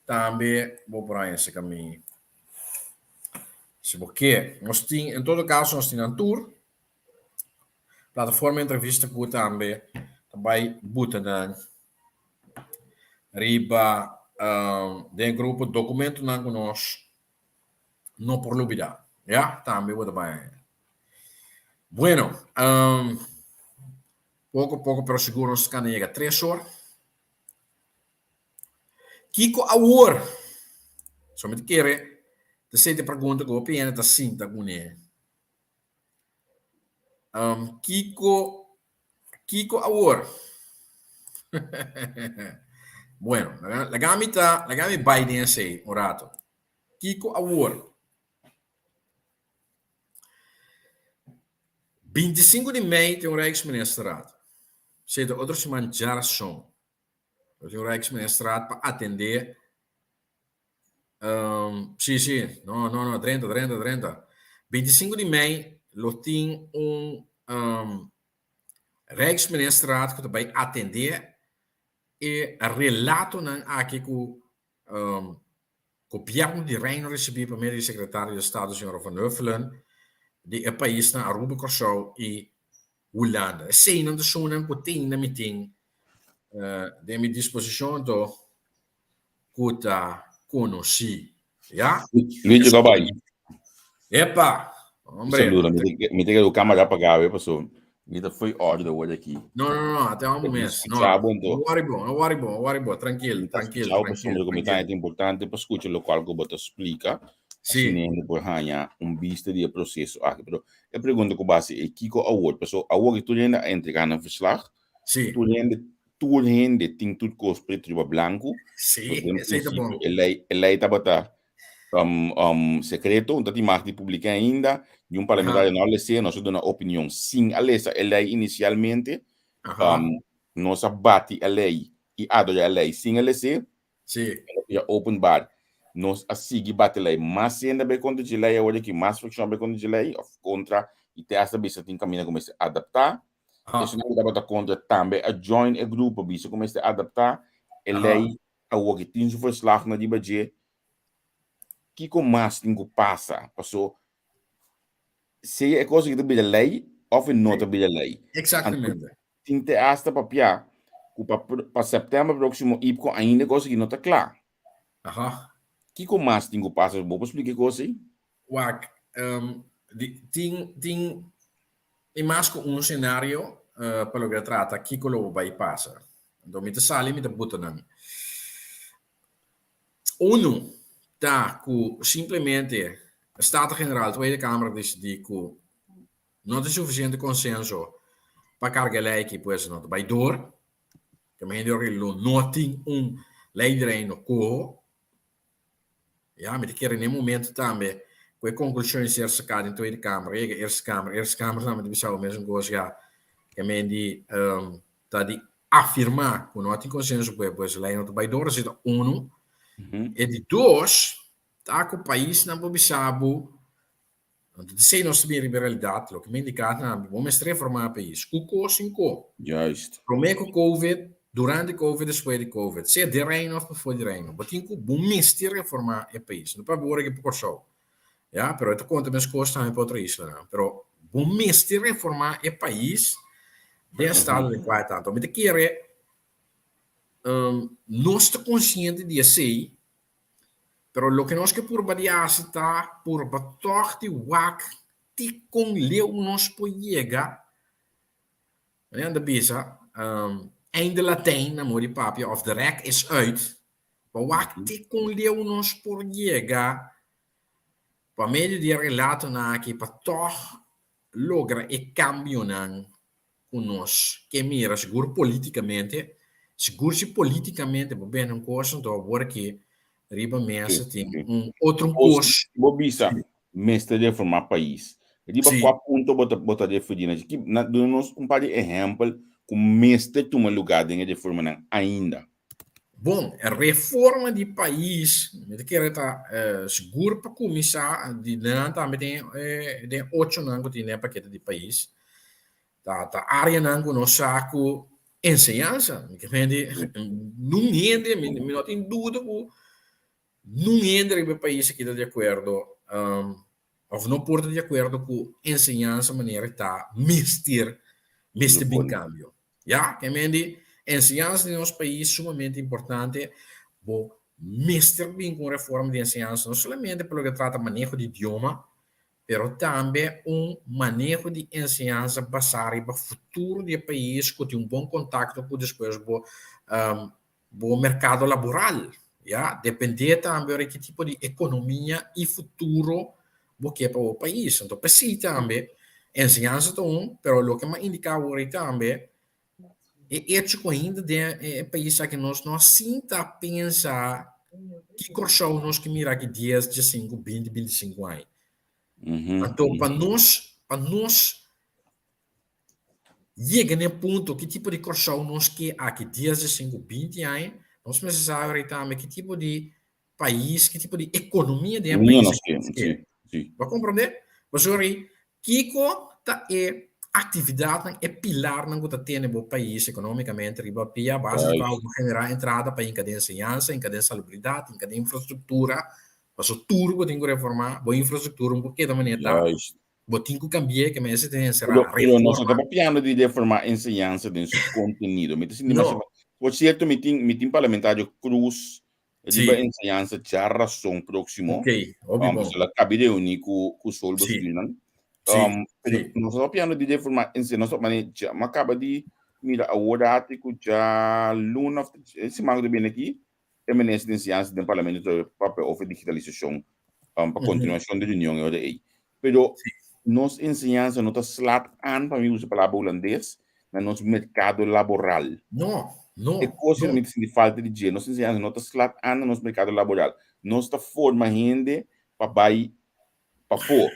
Tambe bo por haña esei kaminda. Si bo ke. Nos tin, en todo caso nos tin nan tur. Plataforma entrevista ku tambe ta bai buta nan riba den grupo documentonan ku nos no por lubida. Ya, tambe bo ta bai haña. Bueno, poko poko pero sigur nos ta yega 3 or. Kiko awor? So mi ta kere ta sete pregunta ku hopi hende ta sinta kuné. Kiko awor? Bueno, laga mi ta, laga mi bai den esei un rato. Kiko awor? 25 di mei tin un Rijksministerraad. Esei ta otro siman djarason. Lo tin un Rijksministerraad pa atendé sí, sí, no, no, no, drenta, drenta, drenta. 25 di mei lo tin un Rijksministerraad ku ta bai atendé e relatonan aki ku Gobièrnu di Reino risibí pa medio di Sekretario di Estado señor Van Huffelen di e paisnan Aruba, Kòrsou i Hulanda. Eseinan ta shownan ku tin na mi tin den mi disposishon anto ku ta konosí. Ya? Luigi ko bai. Epa! Hombre. Saluda, mi te ku kamera apagá we paso mi ta foi orde awor aki. No, no, no, ate un mes. No, no worry bo, no worry bo, no worry bo, tranquil, tranquil, Ciao, tranquil. Pasobra mi ta importante pa skucha lokual ku bo ta splika. Sí. Asina hende por haña un bista di e proseso aki. Pero e pregunta ku base e kiko awor? Paso awor tur hende a entrega nan verslag. Tur hende tin tur kos pretu riba blanku. Sí, esei ta bon. E lei tabata sekreto, no ta tin mag di publiká ainda. Ni un parlamentario no a lesa, nos a duna opinion sin a lesa e lei inisialmente. Nos a bati e lei i adorá e lei sin a lesa. Ya openbaar. Nos a sigui bati lei. Mas hende a bai kontra dje lei awor aki, mas frakshon a bai kontra dje lei òf kontra i te hasta bisa tin kaminda ku mester adaptá. Esunnan ku tabata kontra tambe a join e grupo bisa ku mester adaptá e lei awor ki tin su verslagnan riba dje. Kiko mas tin ku pasa? Paso sea e kos aki ta bira lei òf e no ta bira lei. Exactamente. Tin te hasta papia ku pa sèptèmber próksimo IPKO ainda e kos aki no ta kla. Kiko mas tin ku pasa? Bo por splika e kos ei? Wak, di, tin e mas ku un senario pa loke ta trata kiko lo bai pasa. Anto mi ta sali mi ta buta nan. Unu ta ku simplemente Staten-Generaal, Tweede Kamer a disidí ku no tin sufisiente konsenso pa karga e lei aki, pues no ta bai dor. Ke hende ora lo no tin un lei di reino koho. Ya, mi ta kere n'e momento tambe ku e konklushon a ser saká den Tweede Kamer, yega Eerste Kamer, Eerste Kamer tambe ta bisa bo mesun kos ya, ke men di ta di afirmá ku no tin konsenso pues, pues e lei no ta bai dor, esei ta unu. E di dos ta ku paisnan por bisa bo. Anto di esei nos ta bin riba e realidat, loke mi indiká tambe, bo mester reformá e pais, ku ko sin ko. Promé ku Covid, durante Covid, despues di Covid, sea den Reino òf pafó di Reino, bo tin ku, bo mester reformá e pais. No pabia ora ki pa Kòrsou, ya, pero e ta konta meskos tambe pa otro islanan. Pero bo mester reformá e pais den estado den kua e ta. Anto mi ta kere nos ta konsiente di esei. Pero loke nos ke purba di hasi ta purba tòg di wak ti kon leu nos por yega. Nan ta bisa, einde Latijn na modo di papia òf de rek is uit, pa wak ti kon leu nos por yega pa medio di e relatonan aki pa tòg logra e kambionan ku nos ke mira sigur politikamente, sigur si politikamente bo bende un kos anto awor aki riba mesa tin un otro kos. Bo bisa mester reforma pais. Riba kua punto bo ta bo ta referí na ki na duna nos un par di ehèmpel ku mester tuma lugá den e reformanan ainda. Bon, reforma di pais mi ta kere ta sigur pa kuminsá di nan tambe den den ochonan ku tin den e pakete di pais. Ta ta areanan ku nos sa ku. Enseñansa. Mi ke mende nun hende, mi mi no tin duda ku nun hende riba e pais aki ta di akuerdo òf no por ta di akuerdo ku enseñansa manera ta mester mester bin kambio. Ya, ke mende enseñansa den nos pais sumamente importante. Bo mester bin ku un reforma di enseñansa no solamente pa loke trata maneho di idioma, pero tambe un maneho di enseñansa basá riba futuro di e pais ku tin un bon kontakto ku despues bo bo merkado laboral, ya. Dependé tambe ora ki tipo di ekonomia i futuro bo ke pa bo pais. Anto p'esei tambe enseñansa ta un, pero loke mi a indiká awor ei tambe e echo ku ainda den e pais aki nos no a sinta pensa ki Kòrsou nos ke mira aki dies, diesinku, binti, bintisinku aña. Anto pa nos, pa nos yega na e punto ki tipo di Kòrsou nos ke aki dies, diesinku, binti aña, nos mester sa ahora tambe ki tipo di pais, ki tipo di ekonomia den e pais aki nos ke. Bo a komprondé? Pasobra kiko ta e aktividatnan, e pilarnan ku ta tene bo pais ekonomikamente riba pia, base di kua bo generá entrada pa hinka den enseñansa, hinka den salubridat, hinka den infrastruktura, pasobra tur bo tin ku reformá, bo infrastruktura no por keda manera ta, bo tin ku kambi'é, ke mester tin enserá reforma. Pero nos no ta papiando di reformá enseñansa den su kontenido, mi ta sinti masha, por sierto mi tin mi tin parlamentario Cruz Riba enseñansa djarason próksimo. Ok, hopi bon. Pasobra la kabi reuní ku ku sol bestuurnan. Pero nos ta papiando di reforma enseñansa, nos ta mane dja mi a kaba di mira awor dati ku djaluna òf e siman ku ta bini aki e minister di enseñansa den parlamento ta papia over digitalisashon pa kontinuashon di reunion e ora ei. Pero nos enseñansa no ta slaat aan, pa mi usa palabra hulandes, na nos merkado laboral. No, no, E kos no. mi ta sinti falta di dje. Nos enseñansa no ta slaat aan na nos merkado laboral. Nos ta forma hende pa bai pafó.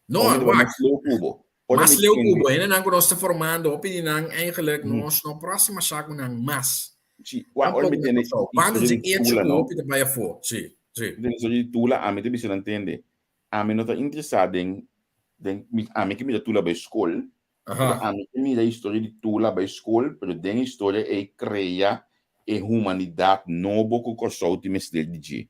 No, Ora mi ta bai wak. mas leu ku bo. Ora Mas mi leu ku tende bo. Hendenan ku nos ta formando, hopi di nan eigenlijk nos no por hasi masha ku nan mas. Si, wak, ora mi Tampoco na tende Kòrsou. Banda historia dje di echo Tula, ku no? hopi ta bai afó. Si, si. Mi tende historia di Tula, ami ta bisa nan tende. Ami no ta interesá den den mi ami ke mira Tula bai skol, pero ami ke mira historia di Tula bai skol, pero den historia ei krea e humanidat nobo ku Kòrsou tin mester di dje.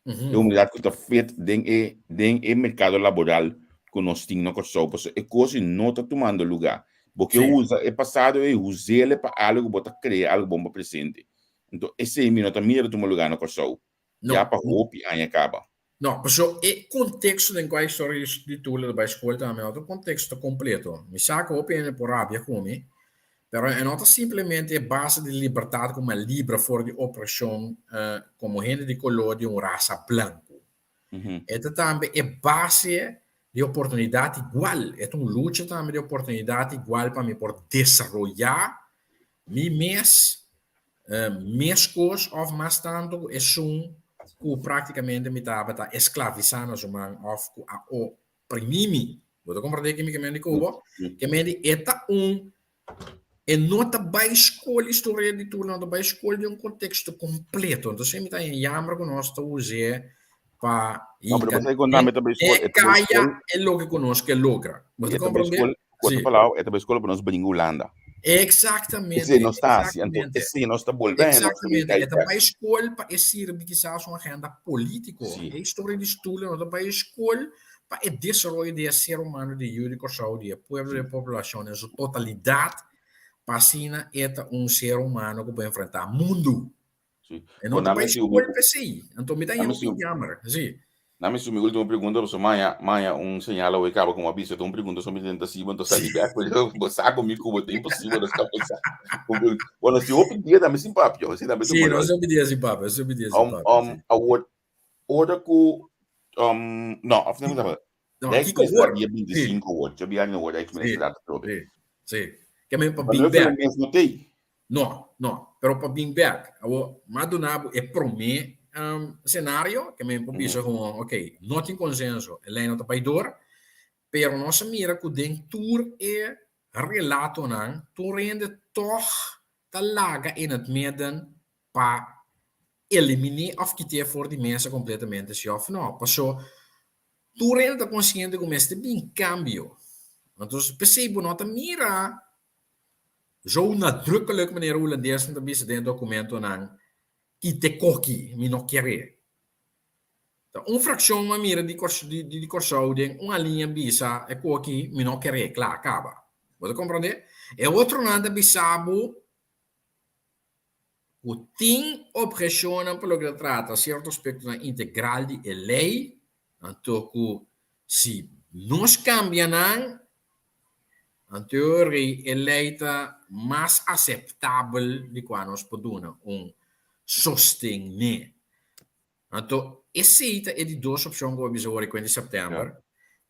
E humanidat ku ta fit den e den e merkado laboral ku nos tin na Kòrsou, pasobra e kos ei no ta tumando lugá. Bo ke usa e pasado ei, us'el pa algu ku bo ta krea algu bon pa presente. Anto esei mi no ta mira ta tuma lugá na Kòrsou ya pa hopi aña kaba. No, pasobra e konteksto den kua historia di Tula ta bai skol tambe no ta un konteksto kompleto. Mi sa ku hopi hende por rabia ku mi, pero e no ta simplemente e base di libertat ku mi a libra for di opreshon komo hende di koló di un rasa blanku. E ta tambe e base di oportunidat igual. E ta un lucha tambe di oportunidat igual pa mi por desaroyá mi mes Meskos òf mas tantu ku esun ku práktikamente mi tabata esklavisá na su man òf ku a oprimí mi. Bo ta komprendé ki mi ke mende ku bo? Ke mende e ta un e no ta bai skol historia di tur no ta bai skol den un konteksto kompleto. Entonces mi ta haña yamber ku nos ta us'é pa No, pero pasai konta mi ta bai skol, e kaya e loke ku nos ke logra. Bo ta E ta bai komprendé? skol, ku otro palabra, e ta bai skol pa nos bringa Hulanda. Exactamente. Esei nos ta hasi, anto esei nos ta bolbe haña nos ta Exactamente. E ta bai skol pa e sirbi kisas un agenda polítiko. E historia di Stula no ta bai skol pa e desaroyo di e ser humano di yu di Kòrsou, di e pueblo, di e poblashon en su totalidat, pa asina e ta un ser humano ku por enfrentá mundu. Sí. E no Bon, ta nami bai si mi, skol p'esei. Anto mi ta nami haña si, hopi jammer. Sí. nami si mi último pregunta, pasobra maña, maña un señal awor kaba ku mi a bisa, ta un pregunta so mi tenta si bo, anto sali bèk, pero bo sa ku mi ku bo ta imposibel nos ka por sa. Bueno, si hopi dia tambe sin papia, si tambe ta Sí, bueno. nos hopi dia sin papia, nos hopi dia sin papia, sí. Awor, ora ku, no, of no, no, No, Rijksminister kiko hoor? dia Sí. 25 hoor, dje biaña hoor Rijksminister Sí, dat atrobe. sí, sí. Ke men pa Maar bin no bèk. mes no tei. No, no, pero pa bin bèk, awor m'a duna bo e promé senario, ke men por bisa gewoon, ok, no tin konsenso, e lei no ta bai dor, pero nos a mira ku den tur e relatonan, tur hende tòg ta laga in het midden pa eliminé òf kit'é for di mesa kompletamente, si òf no. Paso tur hende ta konsiente ku mester bin kambio. Entonces, p'esei bo no ta mira. Zo nadrukkelijk manera Hulandesnan ta bisa den e dokumentonan, kita e koki, mi no kere. Ta un frakshon a mira di di Kòrsou den un aliña bisa e koki mi no kere, kla, kaba. Bo ta komprondé? E otronan ta bisa bo ku tin obheshonnan pa loke ta trata sierto aspektonan integral di e lei, anto ku si nos kambia nan, anto rei e lei ta mas aseptabel di kua nos por duna un sosten n'e. Anto esei ta e di dos opshon ku bo a bisa wòrdu kuenta di sèptèmber.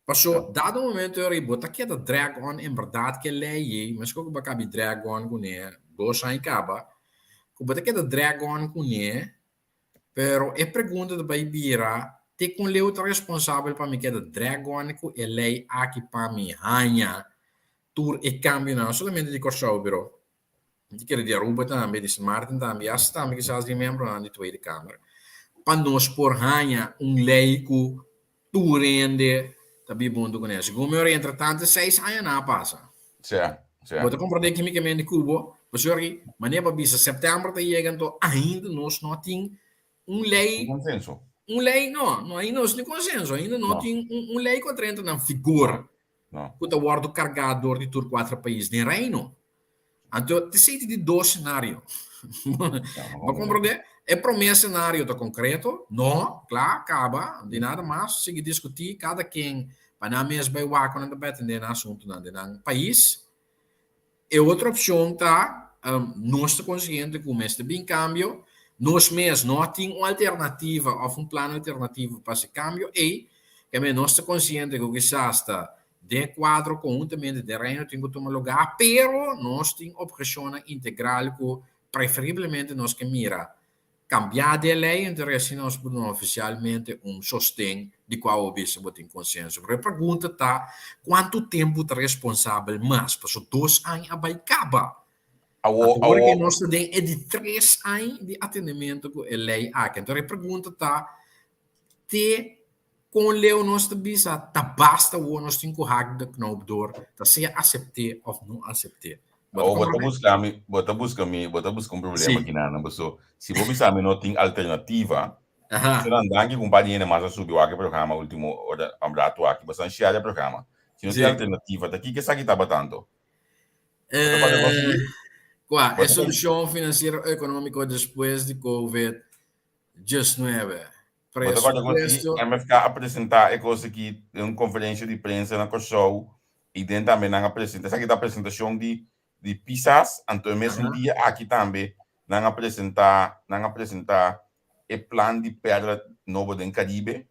Paso dado momento ora bo ta keda drag on en bèrdat ku e lei ei, meskos ku bo a kabi drag on kuné dos aña kaba, ku bo ta keda drag on kuné, pero e pregunta ta bai bira, te kon leu ta responsabel pa mi keda drag on ku e lei aki pa mi haña tur e kambionan, no solamente di Kòrsou pero Mi ta kere di Aruba tambe, di Sint Maarten tambe, i asta tambe kisas di e miembronan di Tweede Kamer, pa nos por haña un lei ku tur hende ta biba huntu kuné. Segun mi ora entretantu e seis añanan a pasa. Sea, sea. Bo ta komprendé kimikamente ku bo, pasobra ki manera bo a bisa sèptèmber ta yega anto ainda nos no tin un lei. Un konsenso. Un lei, no, no ainda nos tin konsenso, ainda no tin un lei ku a drenta na vigor. No. Ku ta wòrdu kargá dor di tur kuater pais den Reino. Anto, esei ta di dos senario. Bo komprendé? E promé senario ta konkreto, no, kla, kaba, di nada mas, sigui diskutí, kada ken pa nan mes bai wak ku nan ta bai atendé nan asuntunan den nan pais. E otro opshon ta, nos ta konsiente ku mester bin kambio, nos mes no tin un alternativa òf un plan alternativo pa hasi kambio ei, keme nos ta konsiente ku kisas ta Den e kuadro konhuntamente den Reino tin ku tuma lugá, pero nos tin obheshonnan integral ku preferiblemente nos ke mira kambiá di e lei, entonces asina nos por duna ofisialmente un sosten di kua bo bisa bo tin konsenso. Pero e pregunta ta, kuantu tempu ta responsabel mas? Pasobra dos aña a bai kaba. Awo, Awor awo. ke nos ta den e di tres aña di atendementu ku e lei aki. Entonces e pregunta ta, te Kon leu nos ta bisa ta basta awor nos tin ku hak de knoop door, ta sea asept'é òf no asept'é. Bo ta Awor bo ta komprondé? buska mi, bo ta buska mi, bo ta buska un problema Sí. kinan, paso si bo bisa mi no tin alternativa, Aha. Senan danki ku un par di hende mas a subi wak e programa ultimo ora un rato aki, pasobra nan share e programa. Si no tin Sí. alternativa, ta kiko esaki tabata anto? Bo ta papia kos Eh, di? kua? Bo E ta solushon finansiero ekonómiko despues di covid 19. Bo ta kòrda kon si Presupuesto. MFK a presentá e kos aki den un konferensia di prensa na Kòrsou i den tambe nan a presentá, esaki ta presentashon di di Pisas, anto e mesun dia aki tambe nan a presentá nan a presentá e plan di pèrla nobo den Karibe.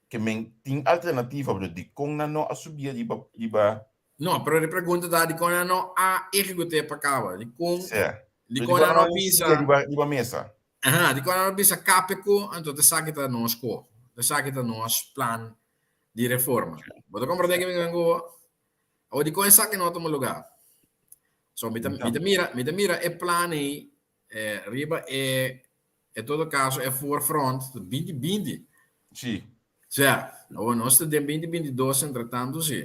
Ke men tin alternativa, pero dikon nan no a subi riba riba No, pero e pregunta ta dikon nan no a ehekut'é pa kaba? Dikon Sè. Pero dikon dikon nan nan no no a bisa sigui riba riba mesa? Aha, dikon nan no bisa kape ku anto esaki ta nos ko, esaki ta nos plan di reforma. Bo ta komprendé ke mi ta ku bo? Awor dikon esaki no a tuma lugá? So mi ta mi ta mira mi ta mira e plan ei riba e En todo caso e voorfront ta binti binti. Sí. Sea, awor nos ta den binti binti dos entretanto sí.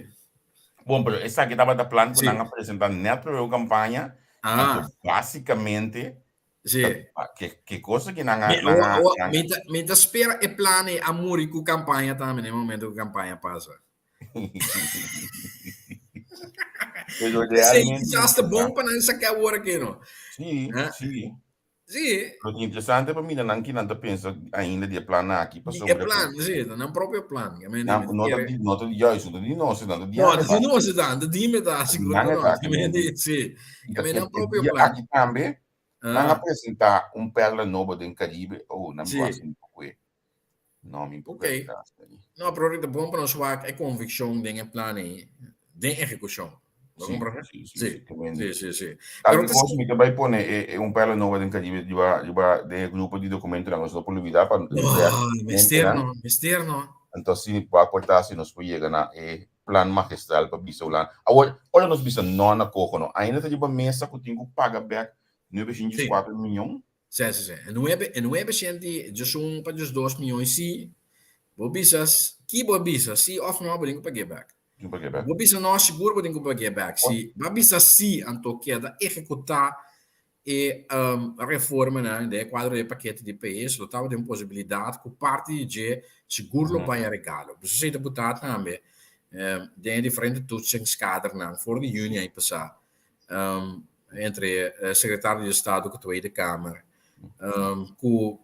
Bon, pero esaki tabata plan ku nan a presenta net prome ku kampaña. Ah. Anto basikamente Sí. ta ke ke cosa ku nan a Mi, nan awor, a awor, nan mi ta, mi ta spera e plan ei a muri ku kampaña tambe na e momento ku kampaña pasa. Pero Esei realmente kisas ta bon pa nan saka awor aki no. Sí, Ah. sí. Sí. Lo ta interesante pa mira nan ki nan ta pensa ainda di e plan aki, Di e pasobra ku plan, sí, ta nan propio plan. I mean, nan mi no ta kere di no ta di juist, no ta di nos, no ta di No, nan ta e di ta. nos e ta, ta di mi ta, Ta di sigur nan ku e no. ta, I mean, di sí. i I ta mean, e nan e propio dia plan. aki tambe nan a Ah. presentá un pèrla nobo den Karibe. Oh, nan mi Sí. wak un poko e. No, mi poko Ok. e tras ahí. No, pero ahorita bon pa nos wak e konvikshon den e plan ei, den ehekushon. Bo Sí, comprende? sí, sí, Sí, sí, tremendo. sí, sí, sí. Tal Pero di te cos, mi ta bai pone e, e un perla nova den Caribe riba, riba den e grupo di documentonan, nos no por lubida pa refresh No, mente mester nan. no, mester no. Anto asina por aporta si nos por yega na e plan magistral pa bisa Hulanda. Awor, ora nos bisa no na coho no, ainda ta riba mesa cu tin cu paga bek nuebe shin djes Sí. cuatro miyon? Sí, sí, sí. E nuebe, e nuebe shenti djesun pa djesdos miyon si bo bisa, ki bo bisa, si of no, bo tin cu pag'é bek. Tin ku pag'é bèk. Bo bisa no, sigur bo tin ku pag'é bèk. Si bo a bisa sí, anto keda ehekutá e reformanan den e kuadro di e pakete di pais, lo tabatin un posibilidat ku parti di dje sigur lo bai a regalo. Bo sa ta butá tambe den e diferente toetsingskadernan for di yüni aña pasá entre sekretario di estado ku Tweede Kamer ku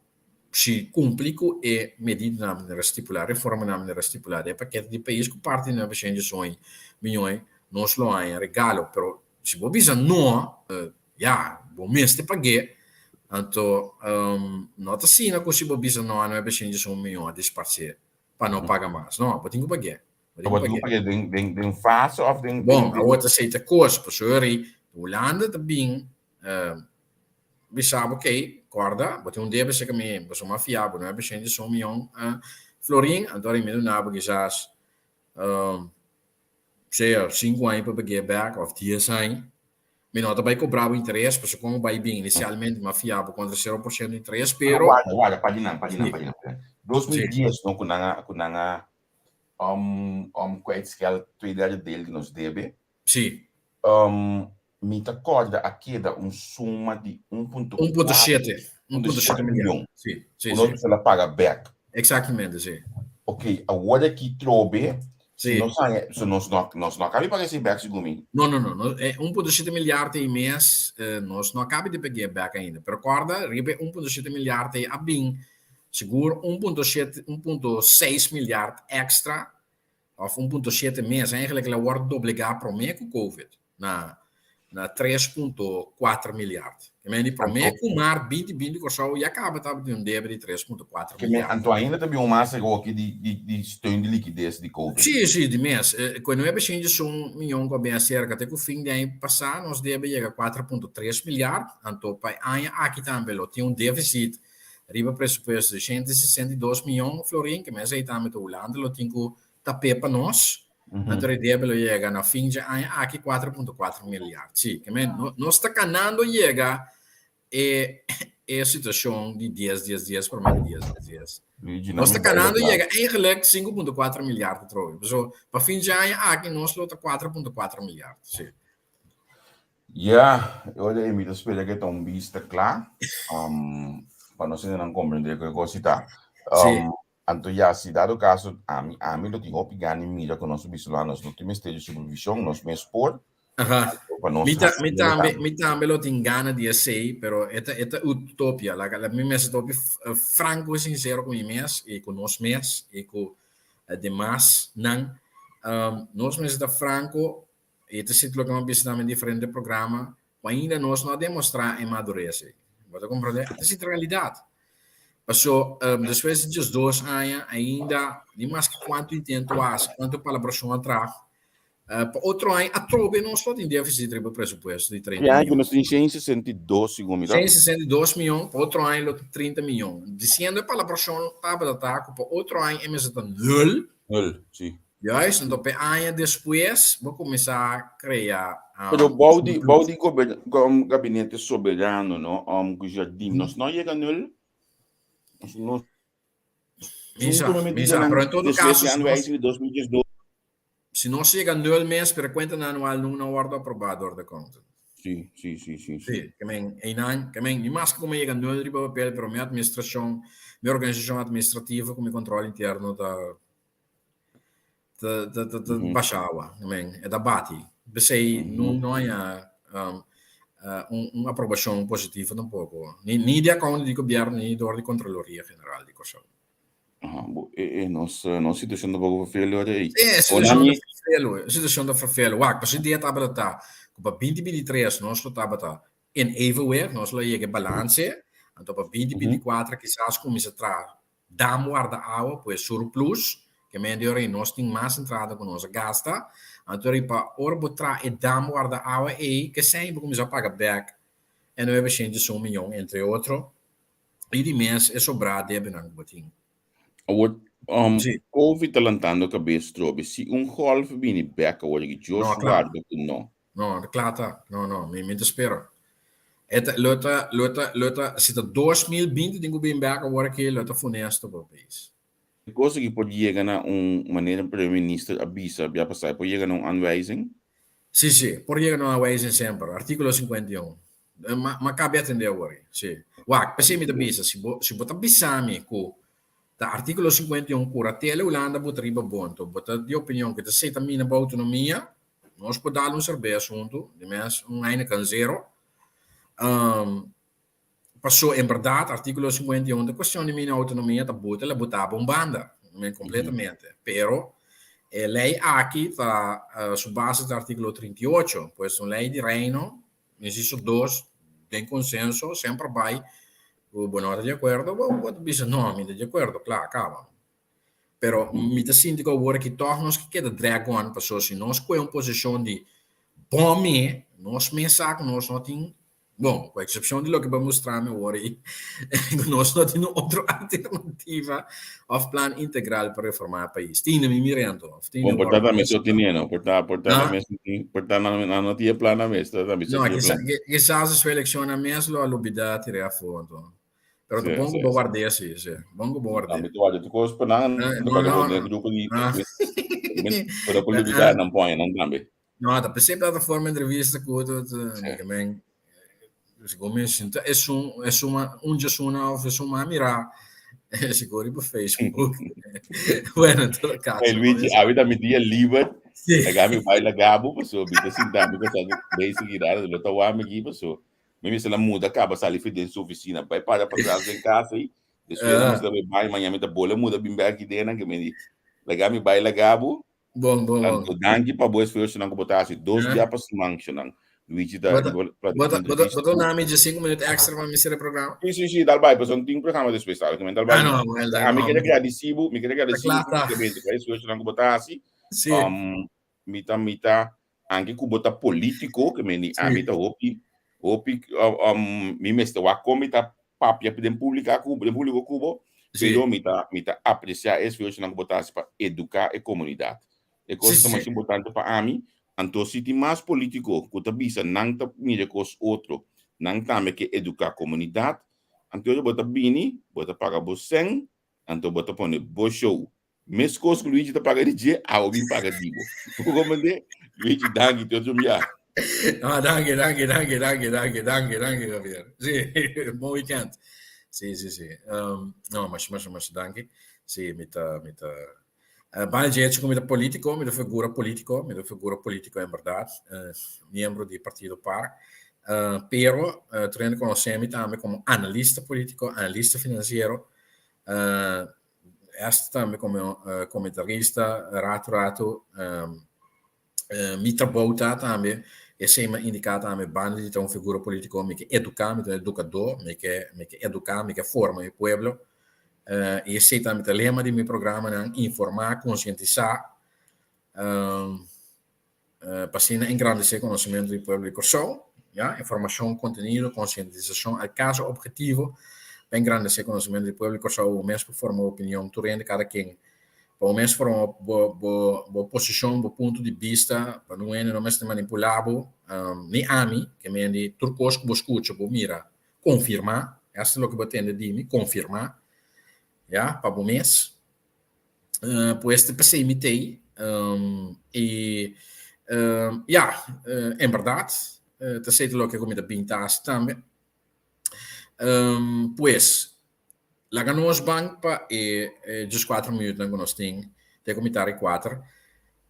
si kumpli ku e medidanan manera stipulá, reformanan manera stipulá den e pakete di pais ku parti di 918 miyon nos lo haña regalo. Pero si bo bisa no, ya, bo mester pag'é. Anto no ta asina ku si bo bisa no a 918 miyon a disparsé pa no paga mas. No, bo tin ku pag'é. Bo tin ku pag'é den fase òf den. Bon, awor ta esei ta kos. Pasobra Hulanda ta bin bisa bo, ok, kòrda, bo tin un debe serka mi, pasobra mi a fia bo 918 miyon florin, anto mi duna bo kisas sea sinku aña pa pag'é bèk òf dies aña, mi no ta bai kobra bo interes, pasobra kon bo bai bin inisialmente mi a fia bo kontra 0% interes, pero. Warda, warda, pa di nan, pa di nan, pa di nan. 2010 no ku nan a, ku nan a kwijtscheld twee derde deel di nos debe. Sí. Mi ta kòrda a keda un suma di un punto 1.7. 1.7 mion. Sí, sí, sí. Ku nos a paga bèk. Eksaktamente, sí. Oké, awor aki trobe, si nos haña, so nos no, nos no a kabi paga esei bèk segun mi. No, no, no, no, e 1.7 milyard ei mes, nos no a kabi di pag'é bèk ainda. Pero kòrda, riba e 1.7 milyard ei a bin sigur 1.7, 1.6 milyard èkstra Of 1.7 mes, eigenlijk el a wòrdu doblegá promé ku Covid na na 3.4 milyard. Ke men di promé ku mart 2020 Kòrsou ya kaba tabatin un debe di 3.4 Ke men milyard. anto ainda ta bin un mas awoki di di di steun di likides di Covid. Sí, sí, di mes. Ku e 901 miyon ku a bin aserka te ku fin di aña pasá nos debe yega 4.3 milyard, anto pa e aña aki tambe lo tin un défisit Riba presupuesto di 162 miyon florin, ke mes ei tambe ta Hulanda lo tin ku tap'é pa nos. Anto e debe lo yega na fin dje aña aki 4.4 milyard. Sí, ke men nos ta kanando yega e e situashon di dies dies dies promé di dies dies dies. Nos ta kanando yega eigenlijk 5.4 milyard atrobe. Paso pa fin dje aña aki nos lo ta 4.4 milyard. Sí. Ya, e ora ei mi ta spera ke ta un bista kla, um, pa nos hendenan komprendé ku e kos ta. Sí. Anto ya, si dado kaso, ami, ami lo tin hopi gana di mira ku nos bisa lo nos no tin mester di supervishon, nos mes por. Aha. Anto pa nos Mi ta, hasi mi hende tambe, tambe. mi tambe lo tin gana di esei, pero e ta, e ta utopia. Laga, laga mi mester ta hopi franko i sinsero ku mi mes i ku nos mes i ku demasnan. Nos mester ta franko E ta sit loke mi a bisa tambe den diferente programa, ku ainda nos no a demostrá e madures ei. Bo ta komprendé? E ta sit realidat. Paso, despues di 12 aña, ainda, ni maske kuantu intento a hasi, kuantu palabrashon a traha, pa otro aña atrobe nos lo tin défisit riba presupuesto di 30 E aña ku mion. nos tin 162, segun mi ta. 162 mion, pa otro aña lo ta 30 mion. Disiendo e palabrashon tabata ta ku pa otro aña e mester ta nul. Nul, si. Juist, anto p'e aña despues bo kuminsá krea Pero bou di un bou plus. di gober gabinete soberano no ku Jardim nos no a yega nul. Nos nos Mi no sa, tuma mi sa, medidanan pero en todo despues kaso di si nos aanwijzing di 2012. si nos yega nul mes, pero e kuentanan anual nunca no a wòrdu aprobá dor de Congress. Sí, sí, sí, sí, sí. Sí, ke men einan, ke men ni maske ku mi yega nul riba papel, pero mi administrashon, mi organisashon administrativo ku mi kontrol interno ta ta ta ta ta basha awa. I mean, e ta bati. P'esei no no haña un un aprobashon positivo tampoko. Ni ni di account di gobièrnu ni dor di Kontroloria General di Kòrsou. Aha, bo e e nos nos situashon ta poko ferfelu ora ei. Sí, e Ora situashon ta mi ferfelu, e situashon ta ferfelu. Wak, pasobra e dia tabata ta ku pa 2023 nos lo tabata in evenwicht, nos lo a yega e balanse, anto pa 2024 kisas kuminsá traha Dam warda awa, pues surplus, ke men di ora ei nos tin mas entrada ku nos a gasta, anto ora ei pa ora bo traha e dam warda awa ei, kesei bo kuminsá paga bèk e 901 miyon, entre otro, i di mes e sobrá debenan ku bo tin. Awor, Sí. Covid ta lantando kabes trobe. Si un gòlf bini bèk awor aki, Dios No, kla. warda ku no. No, kla ta. No, no, mi mi ta spera. E ta, lo ta, lo ta, lo ta, si ta 2020 tin ku bin bèk awor aki, lo ta funesto pa pais. Kos aki por yega na un manera Primer Minister a bisa bia pasá, e por yega na un aanwijzing? Sí, sí, por yega na un aanwijzing semper. Artíkulo 51. Ma ma kabe atendé awor, sí. Wak, p'esei mi ta bisa, si bo si bo ta bisa mi ku ta artíkulo 51 kuratela Hulanda bo ta riba bonto, bo ta di opinion ku ta esei ta mina bo outonomia, nos por dal un serbes huntu, di mes un Heineken zero. Paso en berdad articulo 51 ta cuestion di mini autonomia ta buta la buta pa un banda, men completamente. Pero e ley aki ta su base ta articulo 38, pues un ley di reino, inciso 2, den consenso semper bay cu bo no ta di acuerdo, bo bo ta bisa no, mi ta di acuerdo, cla, caba. Pero mi ta sinti cu awor aki toch nos ke keda drag on, paso si nos coge un posicion di bon me, nos mes sa cu nos no tin. Bon, ku eksepshon di loke bo a mustra mi awor ei, ku nos no tin un otro alternativa òf plan integral pa reformá e pais. Tin na mi mira anto, òf tin Bon, por ta tambe so tine, no? Por ta, por ta na mes, por ta na no tin e plan na mes, ta tambe so tin e plan. No, kisas su elekshonnan mes lo a lubidá tir'é afó anto. Pero ta bon ku bo ward'é si, si. Bon ku bo ward'é. Mi ta warda tur kos pa nan, no, no, no. Grupo di, pero por lubidá nan pòña nan tambe. No, ta p'esei plataforma entrevista ku ta ke men segun mi sinta esun esun un djesuna of esun mas mira sigur riba Facebook. Bueno, en todo caso. Hey Luigi, awe ta mi dia liber. Sí. Laga mi bai laga bo paso mi ta sinta mi kosa basic i raro lo ta wak mi aki paso mi mester la muda kaba sali fi den su oficina bai para patras den casa i despues mi mester bai bai mañana mi ta bole muda bin bek aki den ke mi di laga mi bai laga bo. Bon, bon, bon. Anto danki pa bo esfuersonan ku bo ta hasi dos bia pa siman shonan. Luigi ta Bo ta bo ta bo ta bo ta duna mi dje sinku minüt extra pa mi sera e programa? Si, si, si, dal bai, pasobra no tin programa despues tambe, men dal bai. Ah, no, wel, A mi kere gradisi bo, mi kere gradisi bo Ta kla ta. públikamente pa e esfuersonan ku bo ta hasi. Si. Mi ta, mi ta, anke ku bo ta polítiko, ke men di ami ta hopi, hopi, mi mester wak kon mi ta papia den públika ku den públiko ku bo, pero mi ta mi ta apresiá e esfuersonan ku bo ta hasi pa eduká e komunidat. E kos ta mas importante pa ami, anto si tin mas polítiko ku ta bisa nan ta mira e kos otro, nan tambe ke eduká komunidat, anto bo ta bini, bo ta paga bo sèn, anto bo ta pone bo show. Meskos ku Luigi ta paga di dje, abo bin paga di bo. Bo komprendé? Luigi, danki, te otro bia. Ah, danki, danki, danki, danki, danki, danki, danki, Javier. Sí, bon weekend. Sí, sí, sí. Um, no, masha, masha, masha danki. Sí, mi ta, mi ta. Uh, banda dje hecho ku mi ta politico, mi ta figura politico, mi ta figura politico en berdad, uh, miembro di partido par. Uh, pero, uh, tur hende konosé mi tambe komo analista politico, analista financiero. Uh, Esta tambe komo komentarista ratu ratu mi trabou ta tambe esei mi a indiká tambe banda di ta un figura polítiko mi ke eduká mi ta un edukadó mi ke mi ke eduká mi ke forma mi pueblo i esei tambe ta lema di mi programanan informá konsientisá Pa asina engrandesé konosementu di pueblo di Kòrsou, ya, informashon, kontenido, konsientisashon, alkansa ophetivo pa engrandesé konosementu di pueblo di Kòrsou, bo mes por forma bo opinion, tur hende kada ken pa bo mes forma bo bo bo posishon, bo punto di bista, pa nun hende no mester manipulá bo, ni ami, ke men di tur kos ku bo skucha, bo mira, konfirmá, esta loke bo tende di mi, konfirmá, ya, pa bo mes. Pues te p'esei mi t'ei. I ya, en bèrdat ta esei ta loke ku mi ta bin ta hasi tambe. Pues, laga nos ban pa e djeskuater minütnan ku nos tin te ku mitar di kuater.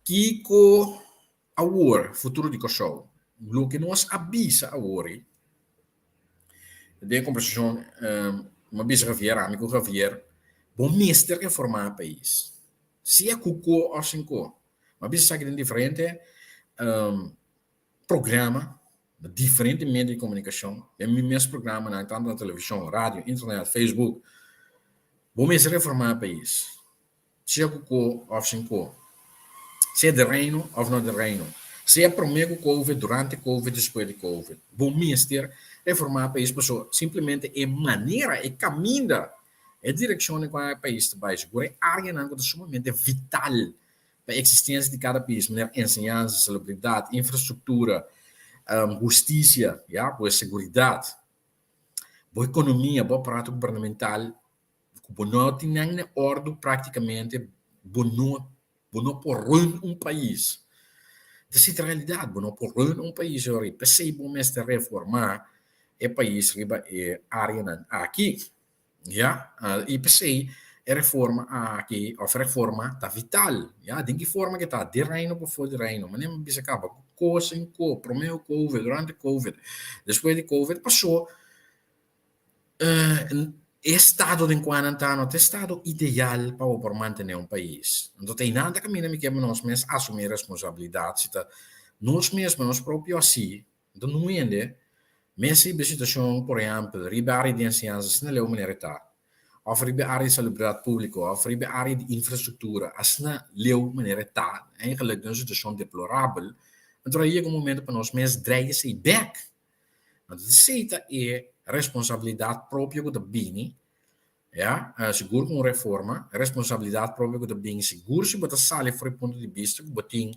Kiko awor futuro di Kòrsou? Loke nos a bisa awor ei, Den e kombersashon mi a bisa Javier, ami ku Javier, bo mester reformá e pais. Sea ku ko òf sin ko. Mi a bisa esaki den diferente programa, na diferente medio di komunikashon, den mi mes programanan, tantu na televishon, radio, internet, Facebook. Bo mester reformá e pais. Sea ku ko òf sin ko. Sea den Reino òf no den Reino. Sea promé ku Covid, durante Covid, despues di Covid. Bo mester reformá e pais pasobra simplemente e manera, e kaminda, e direkshon den kua e pais ta bai, sigur e áreanan ku ta sumamente vital pa e eksistensia di kada pais, manera enseñansa, salubridat, infrastruktura, hustisia, ya, pues seguridat, bo ekonomia, bo aparato gubernamental. Ku bo no tin nan na òrdu práktikamente bo no bo no por run un pais. Ta esei ta realidat, bo no por run un pais ora ei. P'esei bo mester reformá e pais riba e áreanan aki. Ya, i p'esei e reforma aki òf reforma ta vital. Ya, den ki forma ke ta? Den Reino pafó di Reino? Manera mi bisa kaba, ku kos sin ko, promé ku Covid, durante Covid, despues di Covid, pasó e estado den kua nan ta no ta e estado ideal pa bo por mantené un pais. Anto ta einan ta kaminda mi ke pa nos mes asumí responsabilidat, si ta nos mes pa nos propio hasi, Anto no hende mes riba e situacion, por ehempel, riba e area di enseñansa asina leu manera e ta, of riba e area di salubridad publico, of riba e area di infrastructura asina leu manera e ta, eigenlijk den un situacion deplorabel, anto a yega un momento pa nos mes drei esei bek. Anto esei ta e responsabilidad propio cu ta bini, ya, sigur cu un reforma, responsabilidad propio cu ta bini sigur si bo ta sali for e punto di bista cu bo tin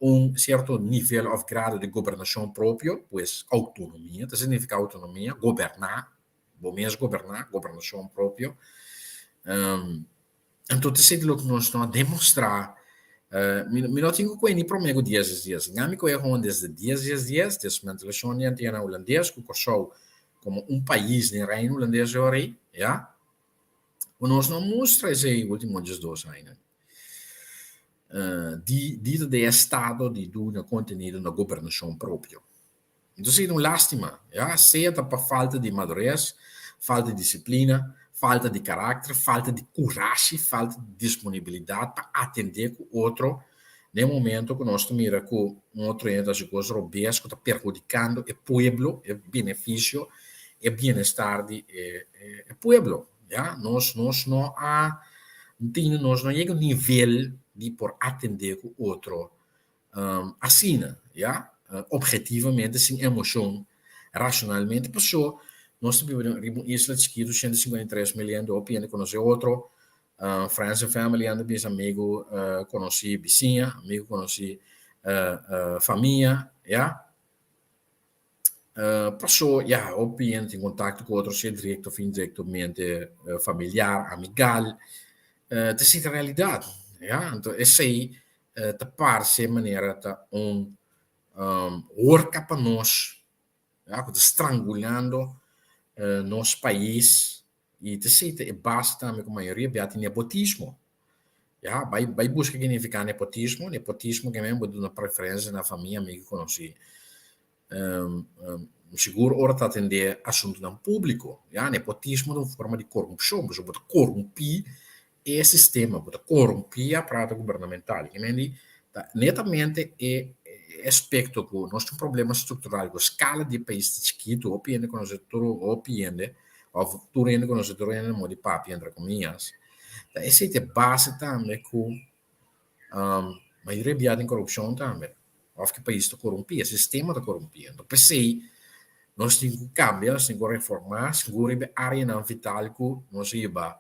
un cierto nivel of grado di gobernacion propio, pues autonomia, ta significa autonomia, goberna, bo mes goberna, gobernacion propio. Anto ta esei loke nos no a demostra. Mi no tin ku koe ni promé ku dies dies dies. Nga mi koe hon desde dies dies dies, desmantelashon di Antiana Hulandes ku Kòrsou komo un pais den Reino Hulandes e ora ei, ya. Ku nos no a mustra esei último diesdos añanan. Di di ta den estado di duna kontenido na gobernashon propio. Entonces ta un lástima, ya, sea ta pa falta di madurez, falta di disiplina, falta di karakter, falta di kurashi, falta di disponibilidat pa atendé ku otro den e momento ku nos ta mira ku un otro hende ta hasi kos robes ku ta perhudikando e pueblo, e benefisio, e bienestar di e e pueblo, ya. Nos nos no a tin nos no a yega un nivel di por atendé ku otro Asina, ya, obhetivamente, sin emocion, racionalmente, paso nos ta biba riba un isla chikitu, 153 mil hende, hopi hende conoce otro, friends and family anda bisa amigo conoci bisiña, amigo conoci famia, ya. Paso, ya, hopi hende tin contacto cu otro, sea directo of indirectomente, familiar, amigal, ta esey ta realidad, ya. Anto esey ta parse manera ta un horka pa nos, ya, ku ta strangulando nos pais i ta esei ta e base tambe ku mayoria bia tin nepotismo. Ya, bai bai buska ke nifiká nepotismo, nepotismo ke men bo duna preferensia na famia, amigu i konosí. Sigur ora ta atendé asuntunan públiko, ya, nepotismo ta un forma di korupshon, pasobra bo ta korumpí e sistema, bo ta korumpí e aparato gubernamental. I men di ta netamente e aspekto ku nos tin un problema struktural ku skala di e pais ta chikitu, hopi hende konosé tur hopi hende òf tur hende konosé tur hende na modo di papia entre komias, ta esei ta e base tambe ku Mayoria bia den korupshon tambe. Òf ki pais ta korumpí, e sistema ta korumpí. Anto p'esei nos tin ku kambia, nos tin ku reformá sigur riba e áreanan vital ku nos a hiba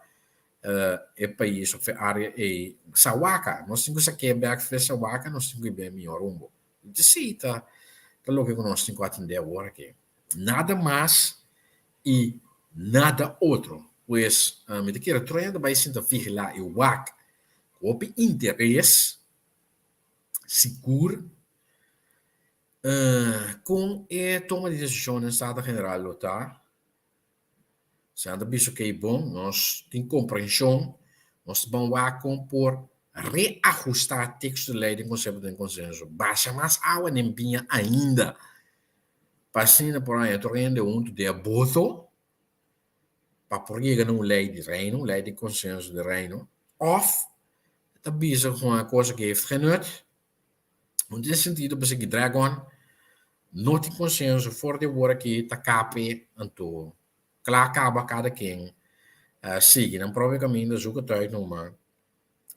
e pais òf e área ei sawaka. Nos tin ku sak'é bèk for e sawaka, nos tin ku hib'é mihó rumbo. Esei ta loke ku nos tin ku atendé awor aki. Nada mas i nada otro. Pues mi ta kere tur hende bai sinta vigilá i wak ku hopi interes sigur kon e toma di desishon den Staten General lo ta. Si nan ta bisa okey bon, nos tin komprenshon, nos ta ban wak kon por reahustá teksto di lei den konsepto den konsenso. Basha mas awa den biña ainda pa asina por haña tur hende huntu den e boto pa por yega na un lei di Reino, un lei di konsenso di Reino, òf ta bisa ku e kos aki heeft geen nut, no tin sentido pa sigui drag on, no tin konsenso for di awor aki ta kape, anto kla kaba kada ken sigui nan propio kaminda, zoek het uit numa,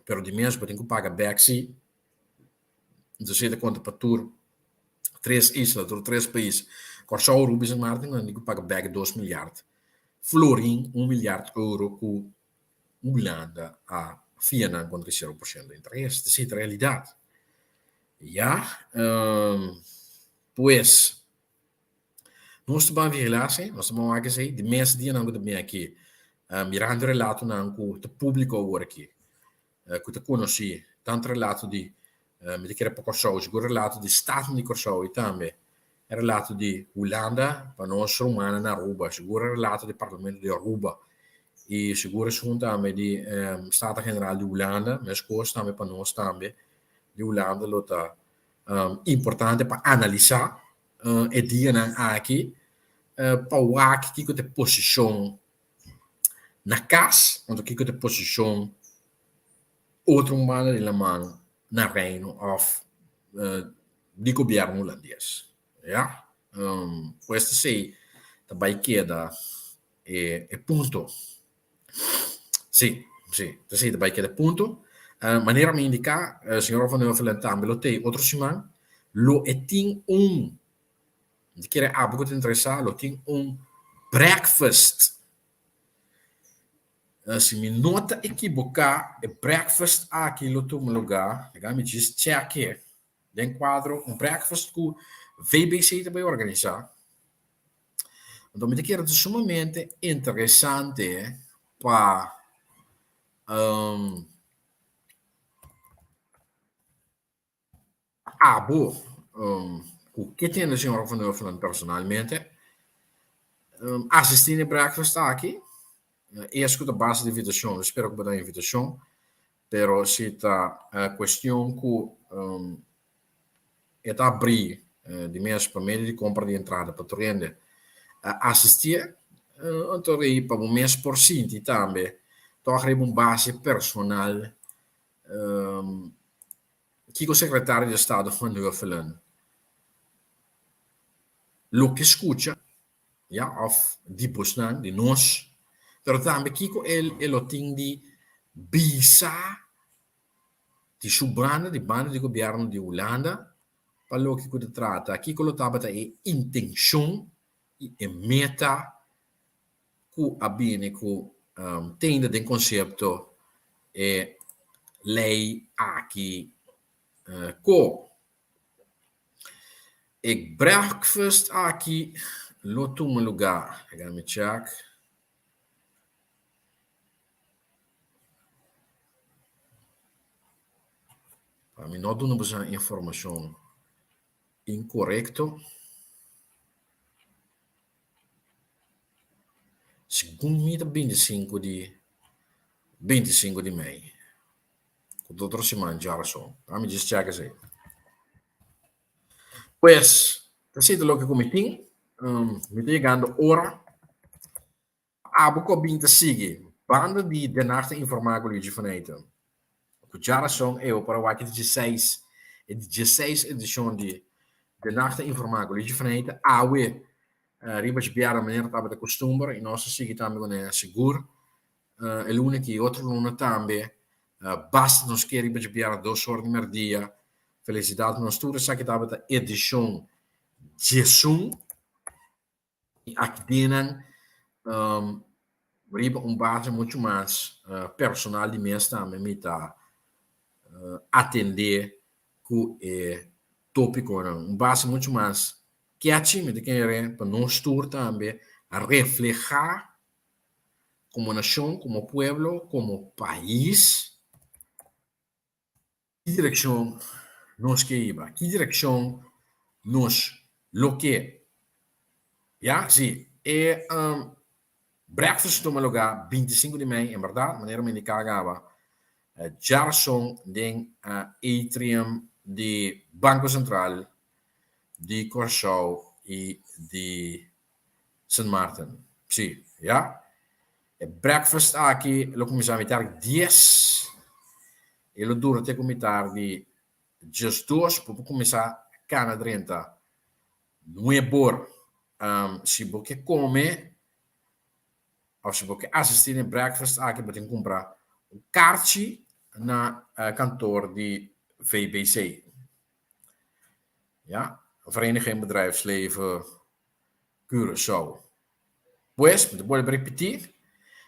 pero di mes bo tin ku paga bèk si. Entonces ta konta pa tur tres isla, tur tres pais. Kòrsou, Aruba i Sint Maarten nan tin ku paga bèk dos milyard florin, un milyard euro ku Hulanda a fia nan kontra e sero por shento interes. Esei ta realidat. Ya, pues nos ta ban vigilá esei, nos ta ban wak esei. Di mes dianan ku ta bini aki. Mirando relatonan ku ta públiko awor aki, ku ta konosí, tantu relato di, mi ta kere pa Kòrsou, sigur relato di Staten di Kòrsou i tambe e relato di Hulanda pa nos rumannan na Aruba, sigur e relato di Parlamento di Aruba i sigur esun tambe di Staten General di Hulanda, meskos tambe pa nos tambe di Hulanda lo ta importante pa analisá e dianan aki pa wak kiko ta e posishon na kas, anto kiko ta e posishon otro un banda di laman na Reino òf di gobièrnu hulandes. Ya, pues esei ta bai keda e punto. Sí, sí, esei ta bai keda e punto. Manera mi indiká, señor Van Huffelen tambe lo tei otro siman, lo e tin un, mi ta kere abo ku ta interesá, lo tin un breakfast. Si mi no ta ekiboká, e breakfast aki lo tuma lugá, laga mi djis chèk'e den kuadro, un breakfast ku VBC ta bai organisá. Anto mi ta kere ta sumamente interesante pa abo ku ke tende señor Van Huffelen personalmente asistí na e breakfast aki. Es ku ta base di invitashon, mi spera ku bo ta invitashon, pero si ta kuestion ku e ta abrí di mes pa medio di kompra di entrada pa tur hende asistí, anto rei pa bo mes por sinti tambe tòg riba un base personal kiko Sekretario di Estado Van Huffelen lo ke skucha ya òf di bosnan, di nos, pero tambe kiko e lo tin di bisa di su banda, di banda di gobièrnu di Hulanda, pa loke ku ta trata kiko lo tabata e intenshon i e meta ku a bini ku tende den konsepto e lei aki ko. E breakfast aki lo tuma lugá, laga mi check. Pa mi no duna boso informashon inkorekto. Segun mi ta 25 di 25 di mei. Ku ta otro siman djarason. Pa mi djis chèk esei. Pues, esei ta loke ku mi tin. Mi ta yegando ora. Abo ku a bin ta sigui banda di Den Haag ta informá ku Luigi van Eijten ku djarason e por a wak e dieseis e dieseis edishon di Den Haag ta informá ku Luigi van Eijten awe riba dje manera tabata kustumber i nos a sigui tambe kuné sigur e luna aki i otro luna tambe basta nos ke riba dje dos or di merdia felisidat nos tur esaki tabata edishon diesun. I aki den nan riba un base muchu mas personal di mes tambe mi ta atendé ku e tópikonan. Un base muchu mas catchy mi ta kere pa nos tur tambe reflehá komo nashon, komo pueblo, komo pais. Ki direkshon nos ke hiba? Ki direkshon nos lo ke? Ya, si. E breakfast a tuma lugá 25 di mei, en bèrdat, manera mi indiká gaba, djarason den atrium di Banko Sentral di Kòrsou i di Sint Maarten. Sí, ya. E breakfast aki lo kuminsá mitar dies i lo dura te ku mitar di diesdos. Bo por kuminsá kana drenta nuebor. Si bo ke kome òf si bo ke asistí na e breakfast aki bo tin kumpra un karchi na kantor di VBC. Ya, Vereniging Bedrijfsleven Curaçao. Pues, mi ta bolbe ripití,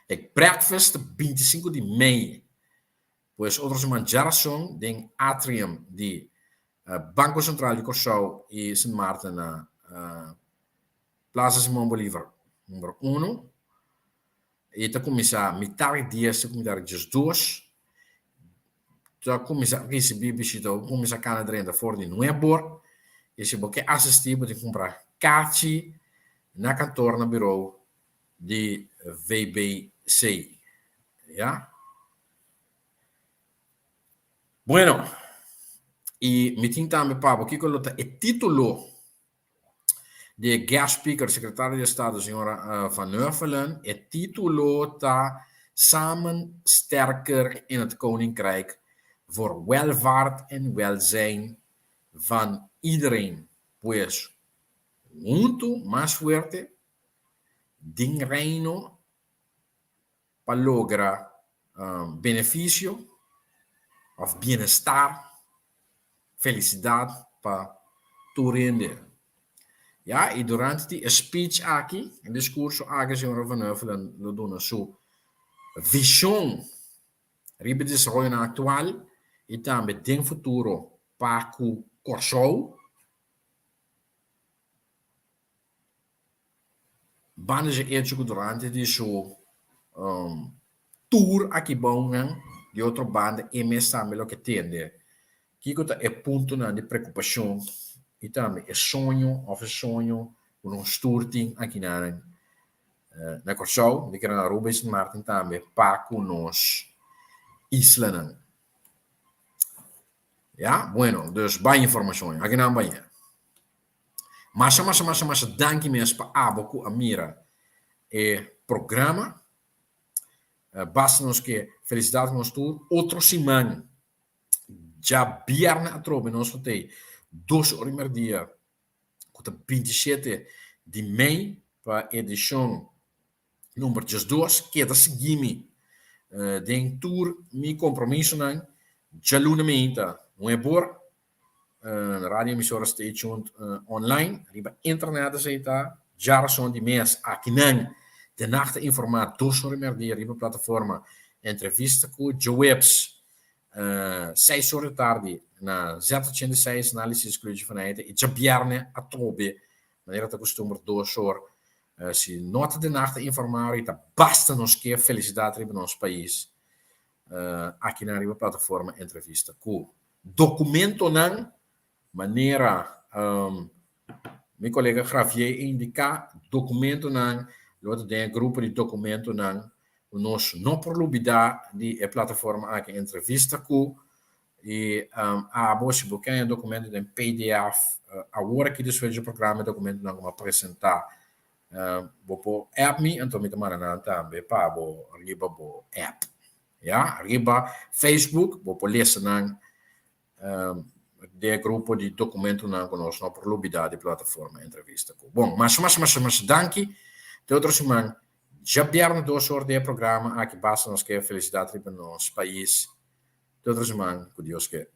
e breakfast ta 25 di mei. Pues otro siman djarason den atrium di Banko Sentral di Kòrsou i Sint Maarten na Plaza Simon Bolivar number uno. E ta kuminsá mitar di dies te ku mitar di diesdos. Ta kuminsá risibí bishita, bo kuminsá kana drenta for di nuebor. I si bo ke asistí bo tin kumpra kachi na kantor na birou di VBC. Ya. Bueno, i mi tin tambe pa bo kiko lo ta e título di e guest speaker, Secretario di Estado señora Van Huffelen. E título ta Samen sterker in het Koninkrijk voor welvaart en welzijn van iedereen. Pues, huntu mas fuerte den Reino pa logra benefisio òf bienestar, felisidat pa tur hende. Ya, i durante di e speech aki, e diskurso aki, señora Van Huffelen lo duna su vishon riba e desaroyonan aktual i tambe den futuro pa ku Kòrsou. Banda dje echo ku durante di su tour aki bounan di otro banda e mes tambe loke tende kiko ta e puntonan di preokupashon i tambe e soño òf e soño ku nos tur tin akinan na Kòrsou, mi kere na Aruba i Sint Maarten tambe pa ku nos islanan. Ya, bueno, dus bai informashon akinan bai. Masha masha masha masha danki mes pa abo ku a mira e programa. Basta nos ke felisidat ku nos tur. Otro siman djabièrnè atrobe nos lo tei dos ora i merdia ku ta 27 di mei pa edishon number 12. Keda sigui mi den tur mi kompromisonan. Djaluna meinta nuebor Radio emisora Stay Tuned online riba internet esei ta djarason di mes akinan De Nacht ta informa dos ora i merdia riba plataforma Entrevista ku Djoweps seis ora di tardi na Z86 Analisis ku Luigi van Eijten i djabierne atrobe manera ta kustumber dos or si no ta De Nacht ta informa ora i ta basta nos ke felisidat riba nos pais akinan riba plataforma Entrevista ku Dokumentonan, manera mi kolega Javier a indiká, dokumentonan lo ta den e grupo di dokumentonan ku nos no por lubidá di e plataforma aki, entrevista ku i abo si bo ke haña dokumento den pdf awor aki despues di e programa e dokumentonan ku mi a presentá bo por app mi anto mi ta manda nan tambe pa bo riba bo app. Ya, riba Facebook bo por lesa nan den e grupo di documentonan cu nos no por lubida di plataforma Entrevista cu. Bon, masha masha masha masha danki. Te otro siman djabièrnè dos or den e programa aki basta nos ke felicidad riba nos pais. Te otro siman cu Dios ke.